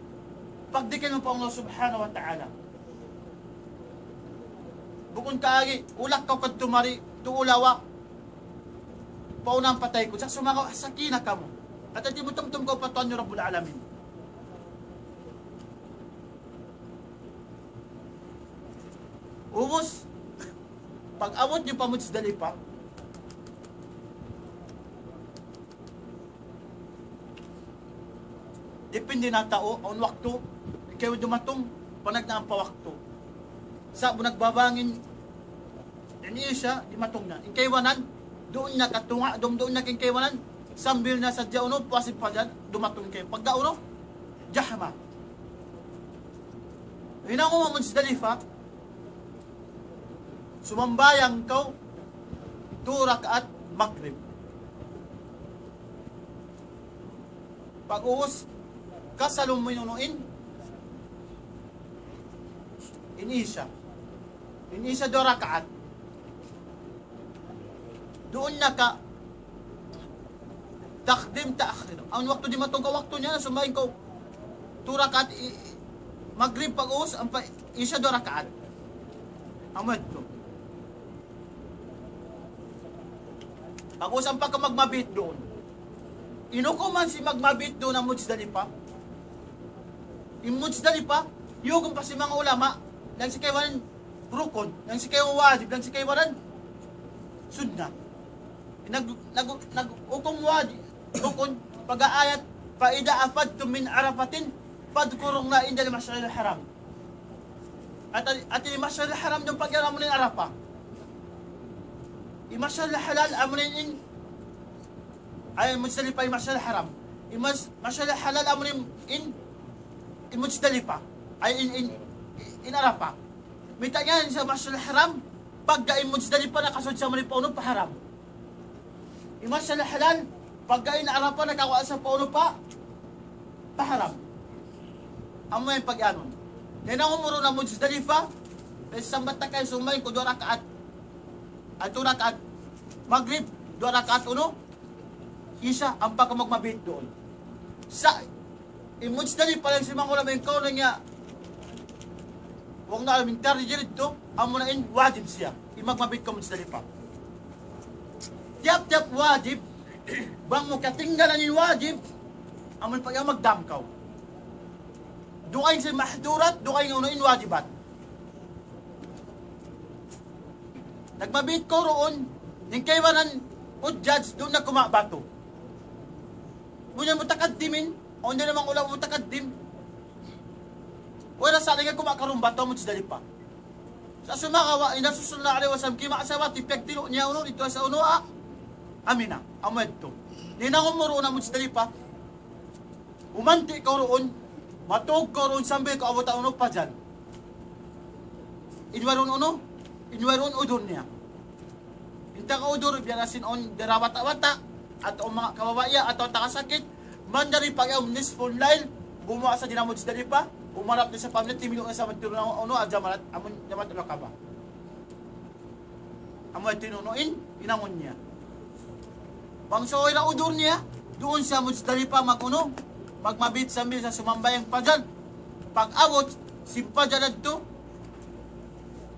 pagdikil mu pa Allah Subhanahu wa Ta'ala. Bukun kaagi, ulak kaw kadtu mari, tuulawa, paunang patay ku, sa' sumagawa' sakinah kamu. At ati mu tumtum kaw pa Tuhan niyu Rabbul Alamin. Ubus, pag-abut niyu pa Muzdalifah, depende na tau, awn waktu, in kaibanan dumatung, panagnaan pa waktu. Sa' bu nagbabangin, in Isha, dimatung na. In kaibanan, duun na katunga', duun, duun na in kaibanan, sambil na sadja unu, puas in fajar, dumatung in kaibanan. Pagka unu, jahma. Hinangun mu Muzdalifah, sumambahayang kaw, tu rakaat Maghrib. Pag-ubus, kasalun mu in unu in, in Isha. In Isha duwa rakaat. Duun na ka, takdim, taakhir. Awn waktu dimatung kaw waktu niya, sumambahayang kaw tu rakaat i-, Maghrib, pag-ubus, ampa Isha duwa rakaat. Amu yadtu. Pag-ubus ampa kaw magmabit duun. In hukuman sin magmabit duun ha Muzdalifah. In Muzdalifah, iyukum pa sin manga ulama, laung sin kaibanan rukun, laung sin kaibanan wajib, laung sin kaibanan sunnah. Nag-, nag-, nag-, hukum wajib, rukun, pag-aayat, فإذا أفضتم من عرفات فاذكروا الله عند المشعر الحرام. Hati, hati in Mash'aril Haram duun pag-iyanun amu in Arafah. In Mash'aril Halal amu in, ay, Muzdalifah in Mash'aril Haram. In Mas-, Mash'aril Halal amu in, in, in Muzdalifah. Ay, in, in, in Arafah. Mayta' yan sa Mash'aril Haram, pagga in Muzdalifah nakasud sa mari pa unu pa haram. In Mash'aril Halal, pagga in Arafah nakawa' sa pa unu pa, pa haram. Amu in pag-iyanun. Hinangun mu duun ha Muzdalifah, eh, sambat ta kay sumambahayang kaw duwa rakaat. Ay, tu rakaat. Maghrib, duwa rakaat unu. Isa, ampa kaw magmabit duun. Sa', in Muzdalifa laung sin manga ulama in kaul niya, wang na alam in tarjir ito, amuna in wajib siya. In magmabit kaw Muzdalifa. Tiyap-tiyap wajib, bang mu katinggalan in wajib, amun pag magdam kaw. Dugaing sin mahdurat, dugaing unu in wajibat. Nagmabit kaw duun, in kaibanan hujjaj, duun na kumawa' batu. Amu in mutakaddimin, awn da in manga ulama mutakaddim. Wala' sa' lagi' kumawa' karun batu ha Muzdalifa. Sa' sumagawa', in Rasul sallallahu alayhi wasallam, kimawa' sa' batu, piyagtilu' niya unu, didtu sa unu, ha, ha Mina, amu yadtu. Hinangun mu duun ha Muzdalifa. Umanti' kaw duun, matug kaw duun sambil kaw abut ha unu, pajar. In wayruun unu, in wayruun udur niya. In taga udur, biya' na sin awn dara bata'-bata', atawa manga kababaihan, atawa taga sakit, manjari pag-iyanun nisful layl, gumuwa' sa dayn ha Muzdalifa, umarap na sa paminat, timilu' na sa madtu na unu, ha jamarat, amun jamarat al-Aqaba. Amu yadtu in unu in hinangun niya. Bang sa wayruun udur niya, duun sa Muzdalifa mag-unu, magmabit sambil sa sumambahayang pajar. Pag-abut sin pajar yadtu,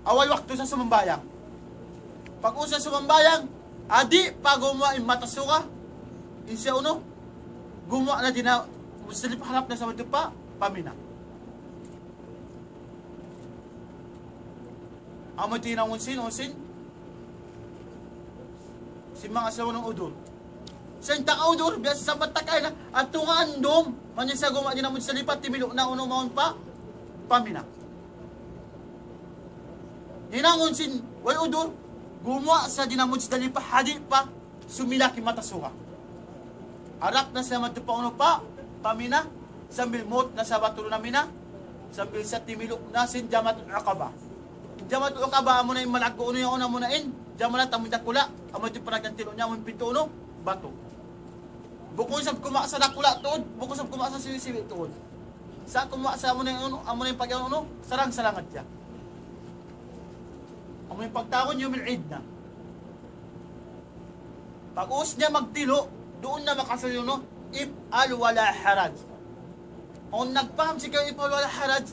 awal waktu sa sumambahayang. Pag-ubus sa sumambahayang, di' pa gumuwa' in mata suga, in siya unu, gumuwa' na dayn ha Muzdalifa, harap na sa madtu pa, pa Mina. Amu yadtu in hinangun sin, unu sin, sin manga asawa nang udur. Sa' in taga udur, biya' sa' sambat ta kaina, at tungaan dum, manjari sa gumuwa' dayn ha Muzdalifa, timilu' na unu mawn pa, pa Mina. Hinangun sin, way udur, gumuwa' sa dayn ha Muzdalifa, di' pa, sumilak in mata suga. Harap na sa madtu pa unu pa, pa Mina, sambil mut na sa batu na Mina, sambil sa timilu' na sin Jamratul Aqaba. Jamratul Aqaba, amu na in malaggu' unu yaun, amu na in, jamarat amu in dakula', amu in panagnaan tilu' niya, amu in pitu unu, batu. Bukun sa kumawa' sa dakula' tuud, bukun sa kumawa' sa siwi'-siwi' tuud. Sa' kumawa' sa amu na in unu, amu na in pag-unu, sarang-sarang hadja. Amu in pagtawagun yawmul Eid na. Pag-ubus niya magtilu', duun na makasud unu, if'al wala haraj. Awn nagpaham sin kaw if'al wala haraj,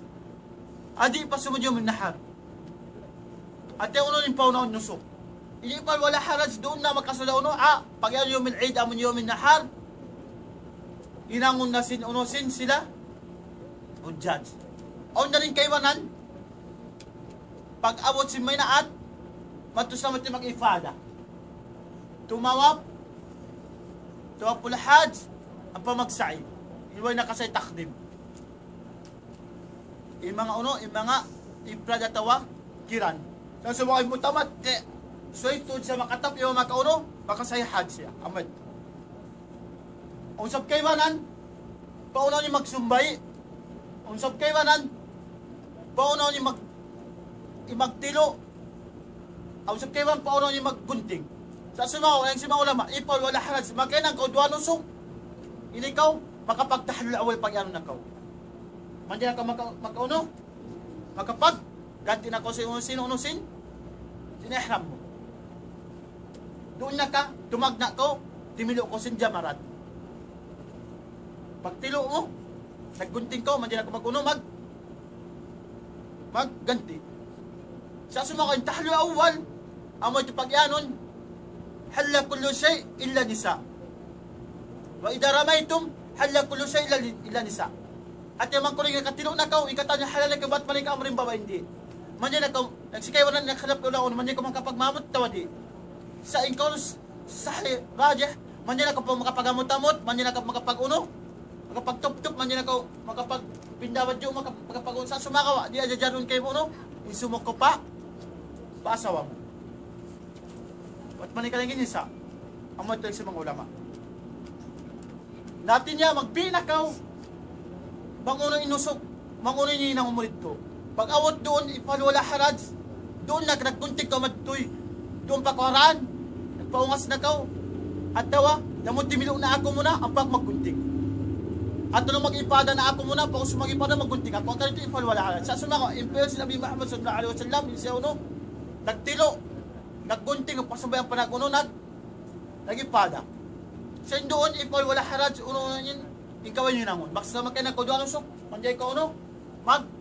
di' pa sumud yawmun nahar. Hati unu in paunahun nusuk. If'al wala haraj, duun na makasud unu, ah, pag-iyanun yawmul Eid, amun yawmun nahar. Hinangun na sin unu sin sila, hujjaj. Awn na in kaibanan, pag-abut sin Mina, madtu sa madtu mag-ifada. Tumawaf, tawaful hajj, ampa magsa'i. Way nakasa'i takdim. In manga unu, in manga ifrad atawa kiran. Sa' sumagawa' in mutamatti', subay tuud siya makatawaf, iban makaunu, makasa'i hajj siya. Amu yadtu. Awn isab kaibanan, paunahun niya magsumbay'. Awn isab kaibanan, paunahun niya mag-, magtilu'. Awn isab kaibanan, paunahun niya maggunting. Sa' sumagawa', laung sin manga ulama, if'al wala haraj, makahinang kaw duwa nusuk. Ini kaw, makapagtahallul awwal pag-anu na kaw. Manjari na kaw maka-, makaunu, makapagganti na kaw sin unu sin, unu sin, sin ihram mu. Duun na kaw, tumagna' kaw, timilu' kaw sin jamarat. Pagtilu' mu, naggunting kaw, manjari na kaw mag-unu, mag-, magganti. Sa' sumagawa' in tahallul awwal, amu yadtu pag-iyanun, halla kullu shay' illa nisa'. Wa idha ramaytum, halla kullu shay' illa, illa nisa'. Hati niya bang kaw nakatilu' na kaw, hikatan niya halal na kaw, bat mani kaw amrin babai, di'. Manjari na kaw, laung sin kaibanan, nagkhilaf ulama, manjari na kaw makapagmamut atawa di'. Sa' in kaul sahih, rajih, manjari na kaw makapag-amut-amut, manjari na kaw makapag-unu, makapagtuptup, manjari na kaw makapagpinda badju', maka-, makapag-unu, sa' sumagawa', di' ajajarun kaymu unu, in sumuk kaw pa, pa asawa mu. Bat mani ka lagi' nisa'. Amu yadtu laung sin manga ulama. Na hati niya, magbi' na kaw. Bang unu in nusuk, bang unu in hinang mu didtu. Pag-abut duun, if'al wala haraj. Duun na, naggunting kaw madtu. Duun pa kaw ha daan, nagpaungas na kaw. Atawa, lamun timilu' na aku muna, ampa aku maggunting. Atawa laung mag-ifada na aku muna, pag-ubus mag-ifada, maggunting aku. Hangkan yadtu if'al wala haraj. Sa' sumagawa', in fi'il sin Nabi Muhammad sallallahu alayhi wasallam, in siya unu, nagtilu', naggunting, nagpasumbay' ampa nag-unu, nag-, nag-ifada. Sa' in duun, ikaw wala' haraj, unu-unu in, in kaw hinangun. Maksa makain na kaw duwa usug, manjari kaw unu, mag-,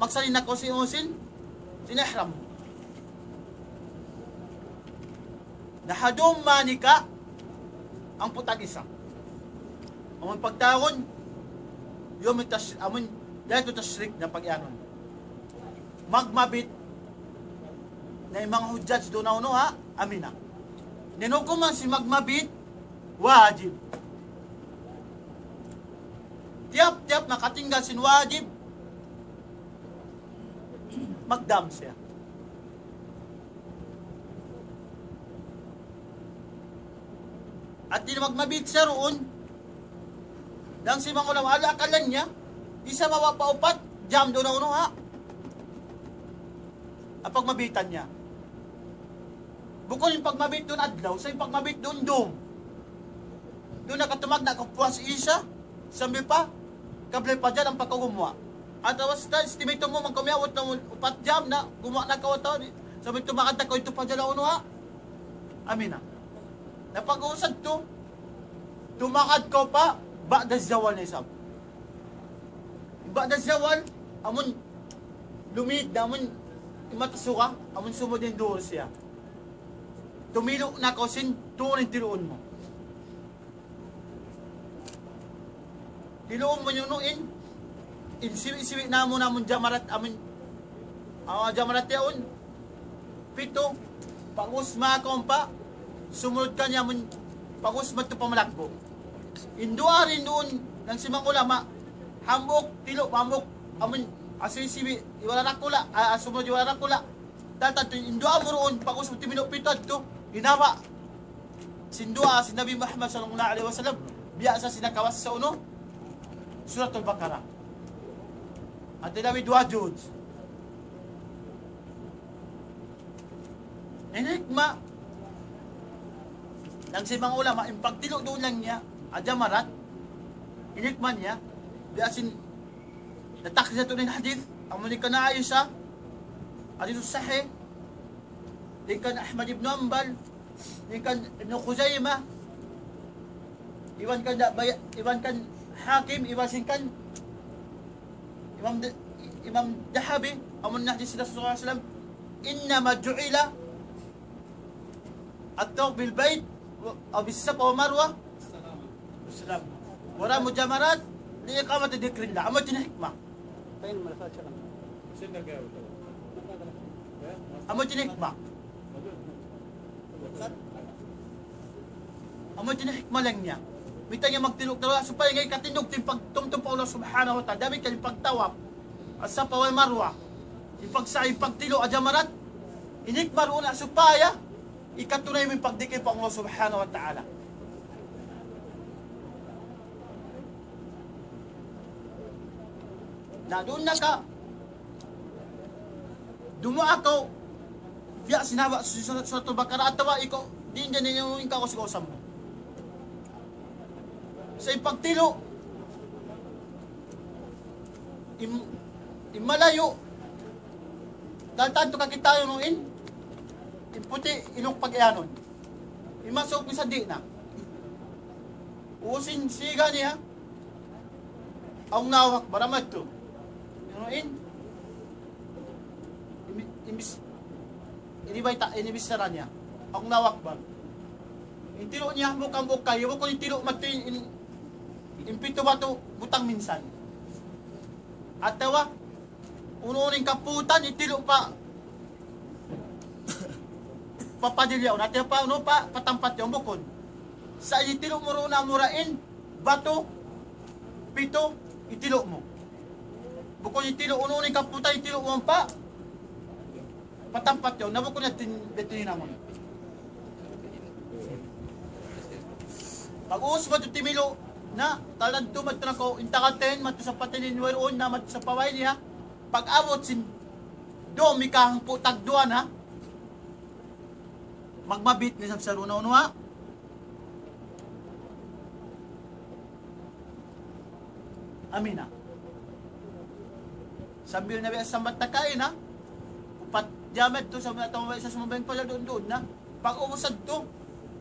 magsalin na kaw sin, sin, sin ihram. Na ha dum manika, hangpu' tag-isa. Amun pagtawagun, yawmut tash-, amun, laylatut tashriq na pag-iyanun. Magmabit, na in manga hujjaj duun ha unu ha, ha Mina. In hukuman sin magmabit, wajib. Tiyap-tiyap makatinggal sin wajib, magdam siya. At di' magmabit siya duun. Laung sin manga ulama, ala akalan niya, di' sa mababa' pa upat jam duun ha unu ha, ha pagmabitan niya. Bukun in pagmabit duun adlaw, sa' in pagmabit duun dum. Duun na kaw tumagna' kaw puas Isha, sambil pa, qabla fajar ampa kaw gumuwa'. Atawa sa' estimate mu, bang kaw miyabut na upat jam na, gumuwa' na kaw atawa di', sambil tumagna' kaw itu fajar ha unu ha, ha Mina. Na pag-ubus yadtu, tumagna' kaw pa, ba'da zawal na isab. Ba'da zawal, amun lumid na amun in mata suga, amun sumud in duhur siya. Tumilu' na kaw sin tū in tiluun mu. Tiluun mu yun in, in siwi'-siwi' namu', namu' jamarat, amun, ah, jamarat yaun. Pitu, pag-ubus makaun pa, sumud kaniya amun, pag-ubus madtu pa malaggu'. In duwa rin duun, laung sin manga ulama, hambuuk, tilu', hambuuk, amun, asisibi, iwala rakula, ah, sumud iwala rakula. Tatan tu, in duwa mu duun, pag-ubus mu timilu' pitu yadtu, hinaba'. Sin duwa, sin Nabi Muhammad sallallahu alayhi wasallam, biya' sa sin nakawas sa unu, Suratul Baqarah. Hati Nabi duwa juz. In hikmah, laung sin manga ulama, in pagtilu' duun laung niya, ha jamarat, in hikmah niya, biya' sin, natakdi sa tuud in hadith, amun kan Aisha, hadith sahih, in kan Ahmad ibn Hanbal, in kan Ibn Khuzaymah, iban kan da-, bay-, iban kan Hakim, iban sin kan Imam D-, Imam Dhahabi, amun hadith Rasulullah sallallahu alayhi wasallam, إنما جعل الطواف بالبيت و-، أو بالصفا والمروة والسلام. ورمي الجمرات لإقامة ذكر الله. Amu yadtu in hikmah. Amu yadtu in hikmah. Amu yadtu in hikmah laung niya. Mayta' niya magtilu' tawaf supaya ngān katindug in pagtumtum pa Allah Subhanahu wa Ta'ala. Damikkiyan in pagtawaf. As-Safa wal Marwa. In pagsa'i, in pagtilu' ha jamarat. In hikmah duun na supaya ikatunay mu in pagdikil pa Allah Subhanahu wa Ta'ala. Na duun na ka, dumuwaa kaw, biya' sin haba' su-, su-, Suratul Baqarah atawa ikaw, di' na niya in kaw-, kaw-, kaw-, mu. Sa' in pagtilu', in, in malayu', dahil tantu kakitaan mu in, in puti', iluk pag-iyanun. In masuuk misan di' na. Usin siga niya, Allahu Akbar, amu yadtu. Unu in? Imi-, imbis-, ini bayta', ini bichara niya. Allahu Akbar. In tilu' niya, bukun, bukun, bukun in tilu' mati, in, in pitu batu, butang minsan. Atawa, unu-unu in kaputan, in tilu' pa, papadil yaun. Hati pa, unu pa, patampat yaun, bukun. Sa' in tilu' mu duun na amura in, batu, pitu, in tilu' mu. Bukun in tilu', unu-unu in kaputan, in tilu' mu pa, patampat yaun. Na bukun na tin-, bitin namun. Pag-ubus mu yadtu timilu', na, taladtu madtu na kaw, in tagaten, madtu sa patin in wayruun, na madtu sa paway niya. Pag-abut sin, dum ika hangpu' tagduwa na, magmabit na isab sa duun ha unu ha, ha Mina. Sambil na biya' sambat na kaina, upat jam yadtu, sambil na tawag sa sumabay pa duun-duun na. Pag-ubus yadtu,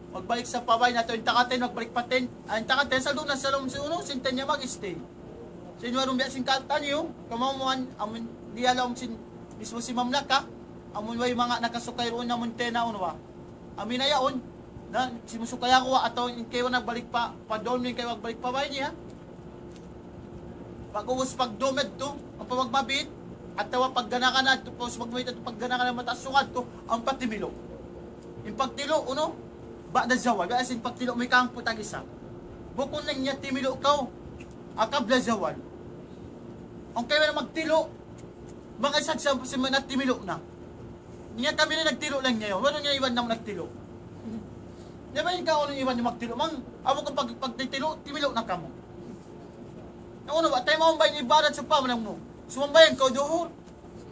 Magbalik sa pa bay niya, atawa in takaten, magbalik pa tent. Ah, in takaten, sa' duun na sa lawm sin unu, sin tent niya mag-stay. Sin warum biya' sin katan niyu, kamumuan, amun di' ha lawm sin mismo sin mamlaka, amun way manga nakasukay duun, amun tent na unu ba. Amu na yaun, na, simusukay aku, atawa in kaibanan nagbalik pa, pa dorm, in kaibanan nagbalik pa bay niya. Pag-ubus pagdumit tu, ampa magmabit, atawa paggana-gana tu, pag-ubus magmabit tu, paggana-gana mataas sungat tu, ampa timilu'. In pagtilu', unu, ba'da zawal, biya' sin pagtilu' mu hikahangpu' tag-isa. Bukun na niya timilu' kaw, ha qabla zawal. Awn kaibanan magtilu', manga isab siya, siya na timilu' na. Niya kami na nagtilu' laung niya yaun. Wala' niya iban na nagtilu'. Di' ba in kaw unu iban niya magtilu'? Mang, amu kung pag, pagtitilu', timilu' na kamu. Na unu ba, tayo maumbay in ibadat sa pamalang mu. Sumambayan kaw duhur,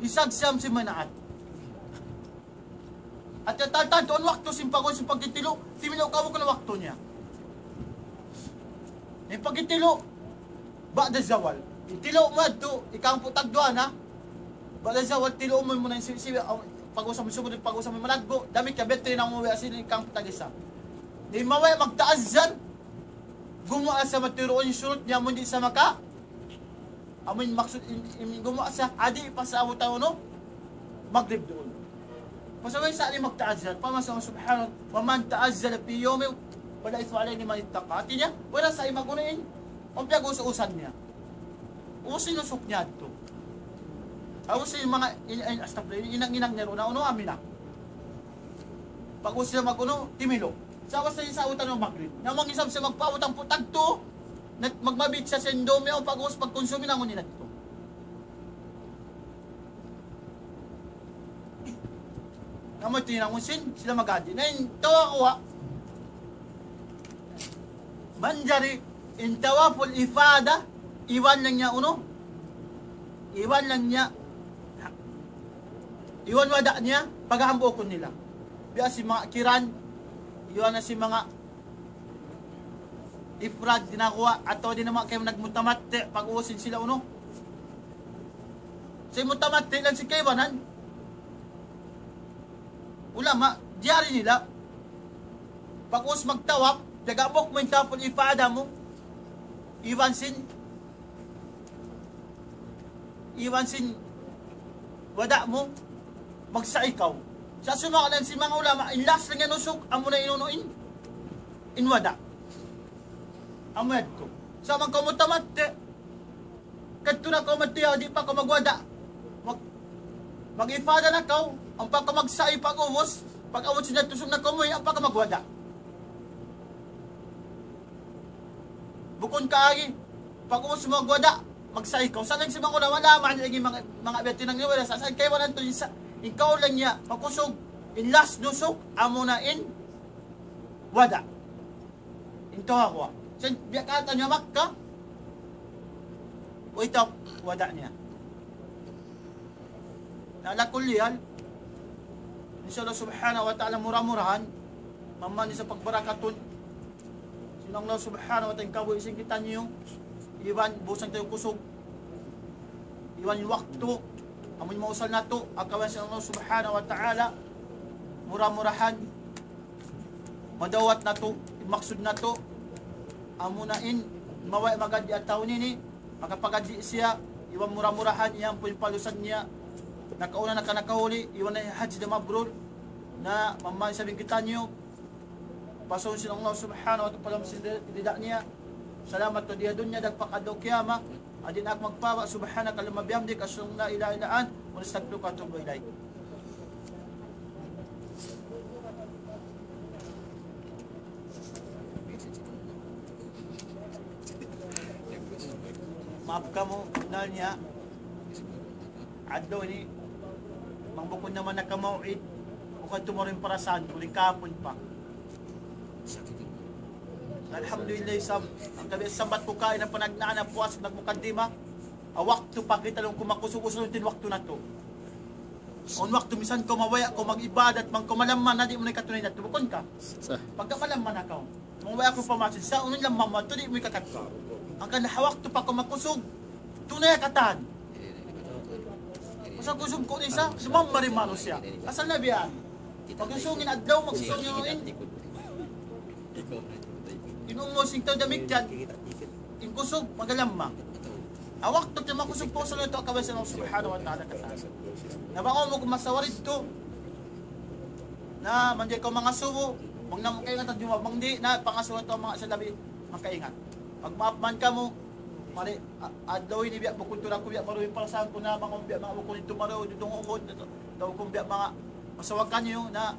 isab siyam sin manaat. At yataltan, tuwan waktu sin pag-, sin pagtitilu', timilu' kamu kung waktu niya. In pagtitilu', ba'da zawal. In tilu' mu yadtu, hikahangpu' tagduwa na. Ba'da zawal, tilu' mu muna in sibi'-sibi', aw, pag-usap mu sumud, pag-usap mu malaggu', damikkiyan, biya' na mu biya' sin hikahangpu' tag-isa. Di' mabaya' magta'azzan, gumuwa' sa matiro in surut niya, amun di' sa maka, amun maksud in, in gumuwa' sa, adi' pa sa amu tau, no? Magrib duun. Pasal way sa' di' magta'azzan. Pamasa subhanahu, ومن تعجل في يوم فلا إثم عليه لمن اتقى. Hati niya, wala' sa' imaguna in, awn piyag-us-usan niya. Usin usuk niya tu. Aw sin manga, in, in, astagfirullah, in, inang-inang niya ru na, unu, amina. Pag-us siya mag-unu, timilu'. Sa' basta in sa utan ng magrib. Na mangisab siya magpautang putag tu, nag-, magmabit siya sa Indomie o pag-us pagkonsumi na ngunit tu. Namu' tinangun sin, sila magadi. Na in tawa kuwa, manjari, in tawaful ifada, iban lang niya, unu? Iban lang niya, iban wada' niya, paghambuukun nila. Biya' sin manga kiran, iban na sin manga ifrad, di' na kuwa, atawa di' na manga kayu nagmutamatti', pag-usin sila, unu? Sa' mutamatti' lang sin kaibanan. Ulama, diyari nila. Pag-us magtawaf, taga-book mu in tawaful ifada mu. Iban sin, iban sin wada' mu, magsa'i kaw. Sa' sumagawa' sin manga ulama, in last lang yan usuk, amu na in unu in, in wada'. Amu yadtu. Sa' bang kaw mutamatti', kadtu na kaw madtu yaun, di' pa kaw magwada'. Mag-, mag-ifada na kaw, ampa kaw magsa'i pag-ubus, pag-ubus sin tusug na kaw muwi', ampa kaw magwada'. Bukun ka agi, pag-ubus mu magwada', magsa'i kaw. Sa' laung sin manga ulama, wala' man lagi' manga, manga biya' tinang niya, wala' sa', sa' kaibanan tu, in sa', in kaul niya, makusug, in last nusuk, amu na in wada'. In tawaf kuwa. Sa' biya' katan niya Makkah, way tawaf wada' niya. Na ala kulli hal, insya Allah subhanahu wa ta'ala mura-murahan, mamani sa pagbarakatun sin Allah subhanahu wa ta'ala in kabuhi' sin kitaniyu, iban busang tayu kusug, iban in waktu, amun mausal natu', akawan sin Allah subhanahu wa ta'ala, mura-murahan, madawat natu', maksud natu', amuna in, mabaya' magadji' ha tahun ini, makapagadji' siya, iban mura-murahan, iyan pun in palusan niya, nakauna naka-, nakahuli, iban na in hajj na mabrur, na mamani sa bingkitan niyu, pasun sin Allah subhanahu wa ta'ala, palam sin rida niya, salamat tu di ha dunya, dagpak adlaw kiyamat, adin ak magpawa, subhanaka Allahumma bihamdik, asyhadu an la ilaha illa ant, wa nastaghfiruka wa atubu ilaik. Maap kamu, nal niya. Adlaw ini, bang bukun naman nakamaw'id, bukun tumaru in parasahan ku, di kahapun pa. Alhamdulillah, isab, hangkan biya' sambat ku kaina panagnaan ha puas nagmukaddima, ha waktu pa kita laung ku makusug-usug in waktu natu'. Awn waktu misan kaw mabaya' kaw mag-ibadat, bang kaw malamma na di' mu na ikatunay natu', bukun ka? Sah. Pagka malamma na kaw, mabaya' kaw pa masjid, sa' unu in lamma mu, atu di' mu ikakadtu. Hangkan ha waktu pa kaw makusug, tunay katan. Pasal kusug ku ni sa, lumamma ri manusiya'. Asal na biya' yan. Pag-usug in adlaw, mag-usug in, In umul sin tau damikkiyan, in kusug, magalamma. Awak tu timakusug pusu' natu' ha kabaya sin Allah Subhanahu wa Ta'ala. Na bang awn mu kumasawarid tu, na manjari kaw mangasubu, bang na mu kaingatan juma, bang di', na pangasubu natu' manga sa labi makaingat. Magmaap man kamu, mari, a-, adlaw ini biya' bukun tuud aku biya' maruy in parasahan ku na manga biya' manga bukun itu maruy, didunguhun, ito, tau kung biya' manga masawakan niyu na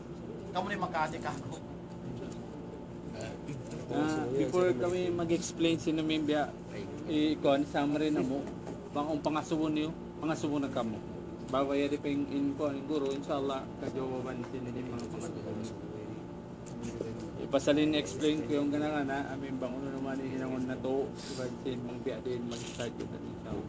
kamu na in makahati kaku'. Ah, before kami mag-explain sin amu in biya', i-, kuwan, summary namu', bang awn pangasubu niyu, pangasubu na kamu. Bang wala' di' pa in, in, kuwan, in guru, inshallah, kajawaban sin in manga pangasubu niyu. Pasal in explain ku yan gana-gana, amu in bang unu na man in hinangun natu', iban sin manga biya' diin mag-start kita, inshallah.